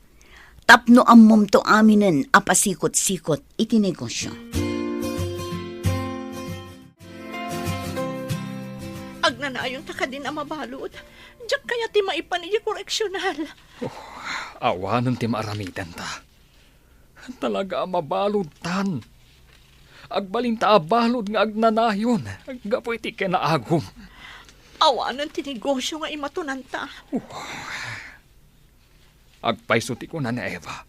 tapno ammomto aminen a pasikot-sikot iti negosio. Agnanayonta kadin a mabalud. Diak kayat ti maipan idiay koreksional. Oh, awanen ti maaramidenta. Talaga a mabaludtan. Agbalinta a balud nga agnanayon gapu iti kinaagum. Awanen ti negosio nga imatonanta. Oh. Agpayso ti kuna ni Eva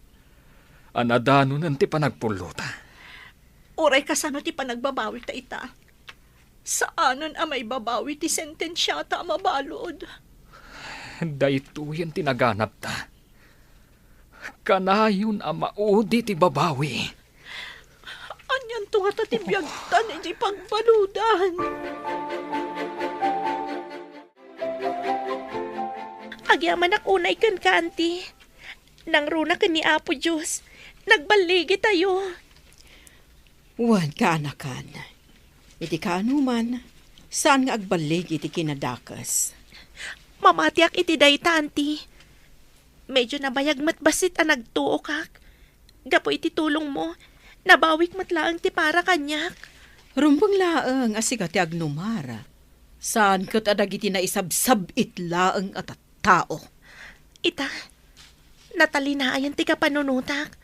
a nadanonen ti panagpullota. Uray kasano ti panagbabawita ita? Saanen a maibabawi ti sentensiata a mabalud. Daytoyen ti naganabta. Kanayon a maudi ti babawi. Anianto ngata ti biagtan iti pagbaludan? Agyamanak unay kenka, Auntie. Nangruna ken ni Apo Dios. Nagballigitayo. Wen, kaanakan. Iti kaanoman, saan nga agballigi ti kinadakes. Mamatiak iti dayta, Auntie. Medyo nabayag met bassit a nagtuokak. Gapu iti tulongmo, nabawik met laeng ti para kaniak. Rumbeng laeng a sika ti agnumar. Saan ket a dagiti naisabsab-it laeng a tattao. Ita, natalinayan ti kapanunotak.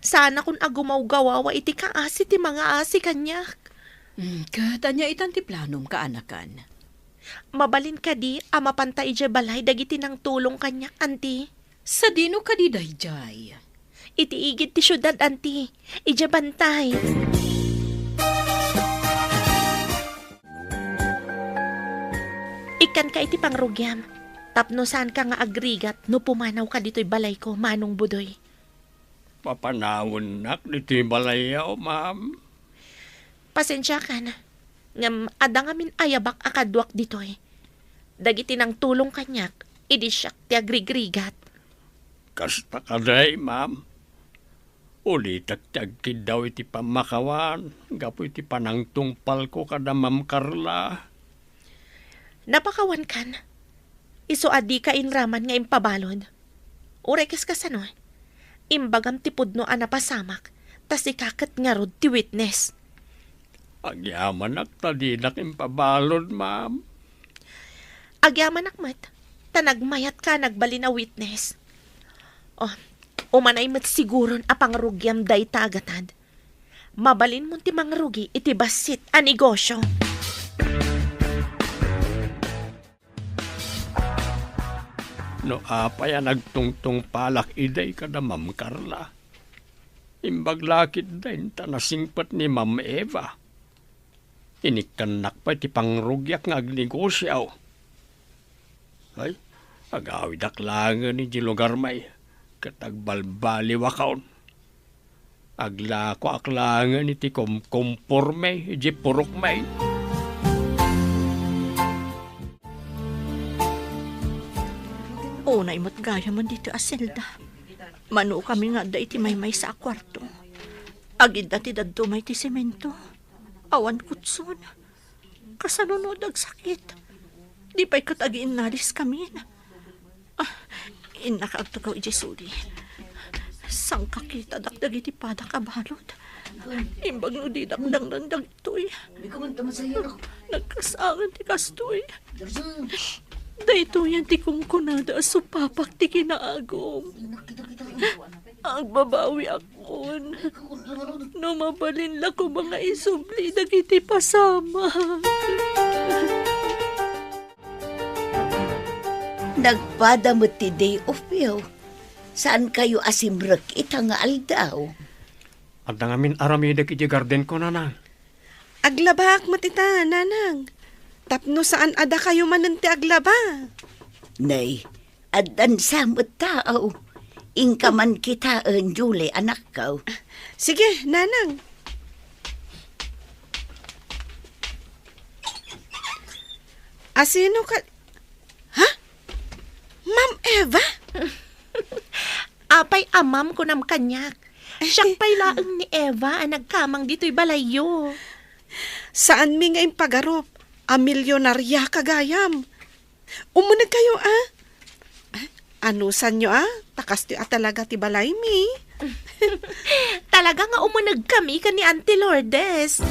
Saanakon a gumawgawawa iti kaasi ti mangaasi kaniak. Mm, ket ania itan ti planom, kaanakan? Mabalin kadi a mapanta idiay balay dagiti nangtulong kaniak, Auntie? Sadino kadi daydiay? Iti igid ti siudad, Auntie. Idiay bantay. Ikkanka iti pangrugiam, tapno saanka nga agrigat no pumanawka ditoy balayko, Manong Budoy. Papanawennak ditoy balayyo, ma'am. Pasensiakan, ngem adda ngamin ayabak a kaduak ditoy. Dagiti nangtulong kaniak, idi siak ti agrigrigat. Kasta kadi, ma'am. Ulitek ti agkiddaw iti pammakawan gapu iti panangtungpalko kada Ma'am Carla. Napakawankan. Isu a dika inraman nga impabalud. Uray kas kasano, imbagam ti pudno a napasamak, ta sika ket ngarud ti witness. Agyamanak ta dinak impabalud, ma'am. Agyamanak met, ta nagmayatka a nagbalin a witness. Oh, umanay met siguron a pangrugiam dayta a gatad. Mabalinmon ti mangrugi iti bassit a negosio. No apay a nagtungtungpalak idi kada Ma'am Carla? Imbag la ketdin ta nasingpet ni Ma'am Eva. Inikkannak pay ti pangrugiak nga agnegosio. Ay, agawidak laengen idiay lugarmi, ket agbalbaliwakon. Aglakoak laengen iti kumkumpormi idiay purokmi. Unay met gayamen ditoy a selda. Manokami nga adda iti maymaysa a kuarto. Agidda ti dadduma iti semento. Awan kutson. Kasano no agsakit? Di pay ket agiinnaliskamin. Ah, innaka agtugaw idiay suli. Sangkakitadak dagiti padak a balud. Imbag no didak dangdang dagitoy. Nagkasangan ti kastoy. Daytoyen ti kunkunada a supapak ti kinaagum. Agbabawiakon. No mabalin la koma nga isubli dagiti pasamak. Nagpada met ti day off yo. Saankayo a simrek ita nga aldaw? Adda ngamin aramidek iti gardenko, nanang. Aglabaak met ita, nanang. Tapno saan a dakayo manen ti aglaba. Nay, addan sa met tao. Inka man kitaen, Julie, anakko. Sige, nanang. Asino ka, ha? Ma'am Eva? Apay a ma'am kunam kaniak? Siak pay laeng ni Eva a nagkamang ditoy balayyo. Saanmi nga impagarup a milyonariaka gayam. Umunegkayo, a? Anusanyo, a? Ta kastoy a talaga ti balaymi. Talaga nga umunegkami ken ni Auntie Lourdes.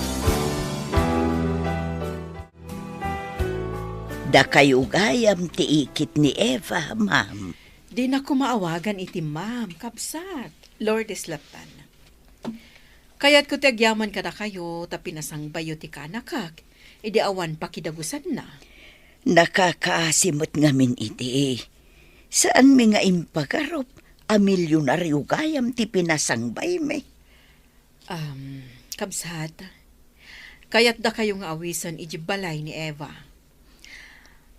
Dakayo gayam ti ikit ni Eva, ma'am. Dina koma awagan iti ma'am, kabsat. Lourdes lattan. Kayatko ti agyaman kadakayo ta pinasangbayyo ti kaanakak idi awan pakidagusanna. Nakakaasi met ngamin idi. Saanmi nga impagarup a milyonario gayam ti pinasangbaymi. Um, kabsat, Kayatdakayo nga awisen idiay balay ni Eva.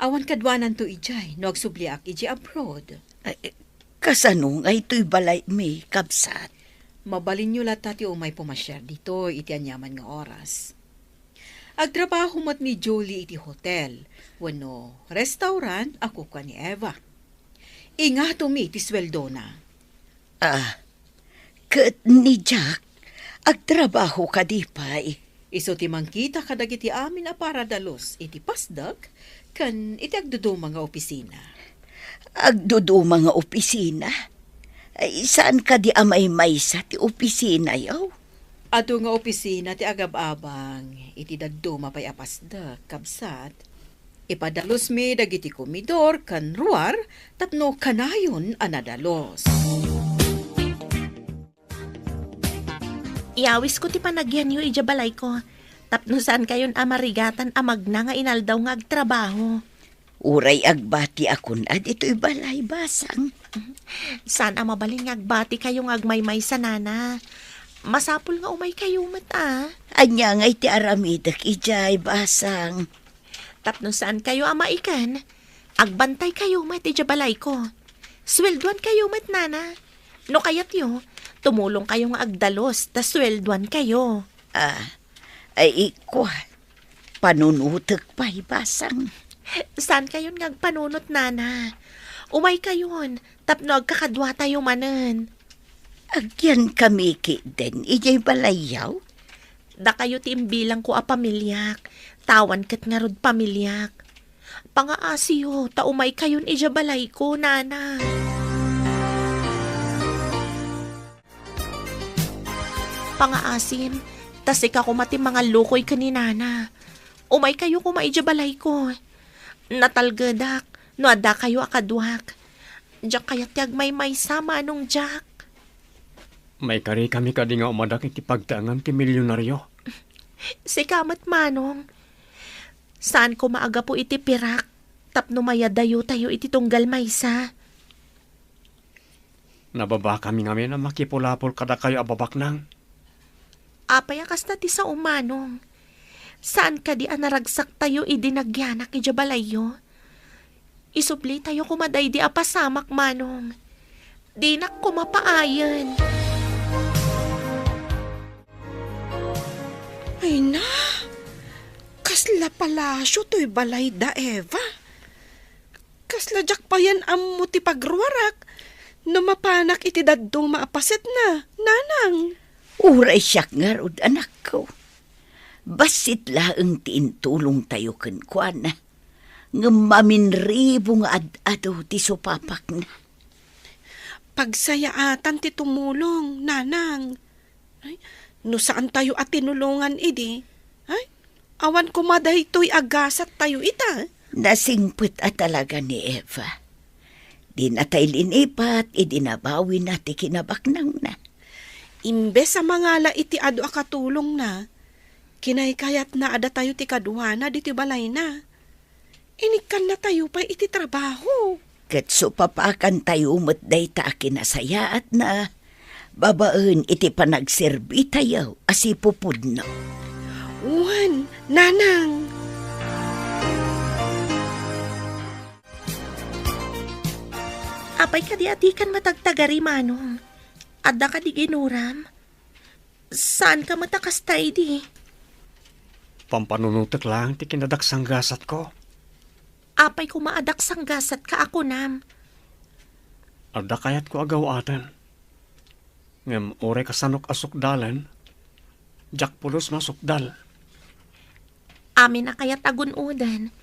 Awan kaduananto idiay no agsubliak idiay abroad. Ay, kasano nga itoy balaymi, kabsat? Mabalinyo latta ti umay pumasiar ditoy iti aniaman nga oras. Agtrabaho met ni Julie iti hotel wenno restaurant a kukua ni Eva. Ingatomi ti sueldona. Ah, ket ni Jack, agtrabaho kadi pay? Isu ti mangkita kadagiti amin a paradalus iti pasdek ken iti agduduma nga opisina. Agduduma nga opisina? Ay, saan kadi a maymaysa ti opisinayo? Adu nga opisina ti agab-abang iti dadduma pay a pasdek, kabsat. Ipadalusmi dagiti komidor ken ruar tapno kanayon a nadalus. Iyawisko ti panagyanyo idiay balayko tapno saankayon a marigatan a magna nga inaldaw nga agtrabaho. Uray agbatiakon a ditoy balay, basang. Saan a mabalin nga agbatikayo nga agmaymaysa, nana. Masapul nga umaykayo met, a. Ania ngay ti aramidek idiay, basang? Tapno saankayo a maiken, agbantaykayo met idiay balayko. Sueldoankayo met, nana. No kayatyo, tumulongkayo nga agdalus ta sueldoankayo. Ah, ay, ikua, panunotek pay, basang. Saankayon nga agpanunot, nana. Umaykayon, tapno agkakaduatayo manen. Agyankami ketdin idiay balayyo? Dakayo ti imbilangko a pamiliak, ta awan ket ngarud pamiliak. Pangaasiyo, ta umaykayon idiay balayko, nana. Pangaasim, ta sika koma ti mangallukoy ken ni nana. Umaykayo koma idiay balayko. Natalgedak no addakayo a kaduak. Diak kayat ti agmaymaysa, Manong Jack. Maikarikami kadi nga umadak iti pagtaengan ti milionario? Sika met, Manong. Saan koma a gapu iti pirak tapno mayadayotayo iti tunggal maysa. Nababakami ngamin a makipulapol kadakayo a babaknang. Apay a kasta ti sao, Manong? Saan kadi a naragsaktayo idi nagyanak idiay balayyo? Isublitayo koma daydi a pasamak, Manong. Dinak koma paayen. Ay na, kasla palasio toy balay da Eva. Kasla diak payen ammo ti pagruarak no mapanak iti dadduma a pasetna, nanang. Uray siak ngarud, anakko. Bassit laeng ti intulongtayo kenkuana, ngem maminribo nga ad-adu ti supapakna. Pagsayaatan ti tumulong, nanang. Ay, no saantayo a tinulongan idi, ay, awan koma daytoy a gasattayo ita. Nasingpet a talaga ni Eva. Dinatay linipat idi nabawina ti kinabaknangna. Imbes a mangala iti adu a katulongna, kinaykayatna a datayo ti kaduana ditoy balayna. Inikkannatayo pay iti trabaho. Ket supapakantayo met dayta a kinasayaatna babaen iti panagserbitayo a sipupudno. Wen, nanang. Apay kadi a dikan matagtagari, Manong? Adda kadi ginuram? Saanka met a kasta idi? Pampanunotek laeng ti kinadaksanggasatko. Apay koma a daksanggasatka a kunam? Adda kayatko a gaw-aten. Ngem uray kasanok a sukdalen, diak pulos masukdal. Amin a kayat a gun-oden,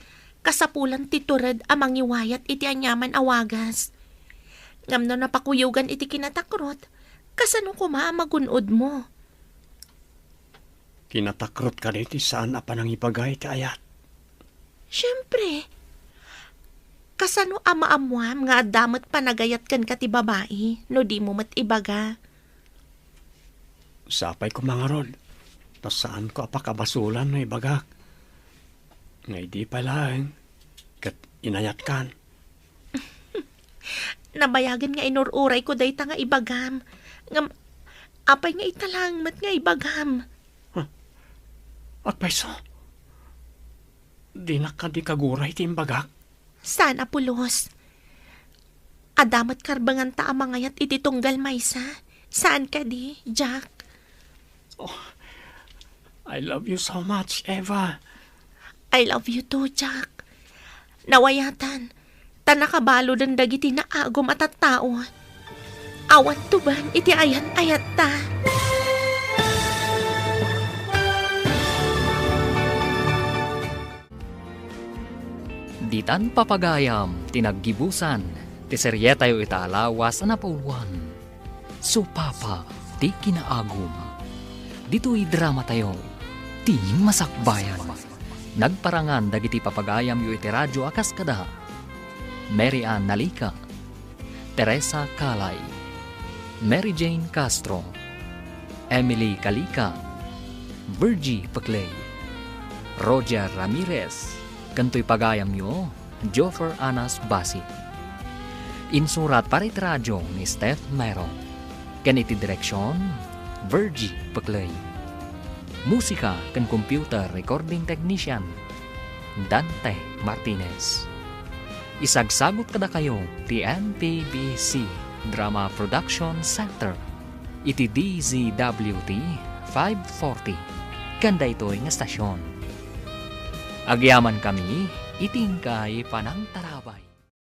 kasapulan ti tured a mangiwayat iti aniaman a wagas. Ngem no napakuyogan iti kinatakrot, kasano koma a magun-odmo? Kinatakrot kadi ti saan a panangibaga iti ayat? Siempre. Kasano a maammuam nga adda met panagayat kenka ti babai no dimo met ibaga? Sapay koma ngarud, ta saanko a pakabasolan no ibagak. Nga idi pay laeng, ket inayatkan. Nabayagen nga inur-urayko dayta nga ibagam. Ngem, apay nga ita laeng met nga ibagam? Huh? Agpayso, dinak kadi kaguray ti imbagak? Saan a pulos. Adda met karbenganta a mangayat iti tunggal maysa. Saan kadi, Jack? Oh, I love you so much, Eva. I love you too, Jack. Nawayatan, ta nakabaludan dagiti naagum a tattao. Awan tuban iti ayan-ayatta. Ditan papagayam ti naggibusan ti serietayo ita a lawas a napauluan, Supapa ti Kinaagum. Ditoy dramatayo, ti masakbayan. Nagparangan dagiti papagayamyo iti radio a kas kada Mary Ann Nalica, Teresa Calay, Mary Jane Castro, Emily Calica, Virgie Peclay, Roger Ramirez, ken toy pagayamyo, Joffer Anas Basi. Insurat para iti radio ni Steph Mero, ken iti direksion, Virgie Peclay. Musika ken computer recording technician, Dante Martinez. Isagsagut kadakayo ti M P B C Drama Production Center iti D Z W T five forty ken daytoy nga estasion. Agyamankami iti inkay panangtarabay.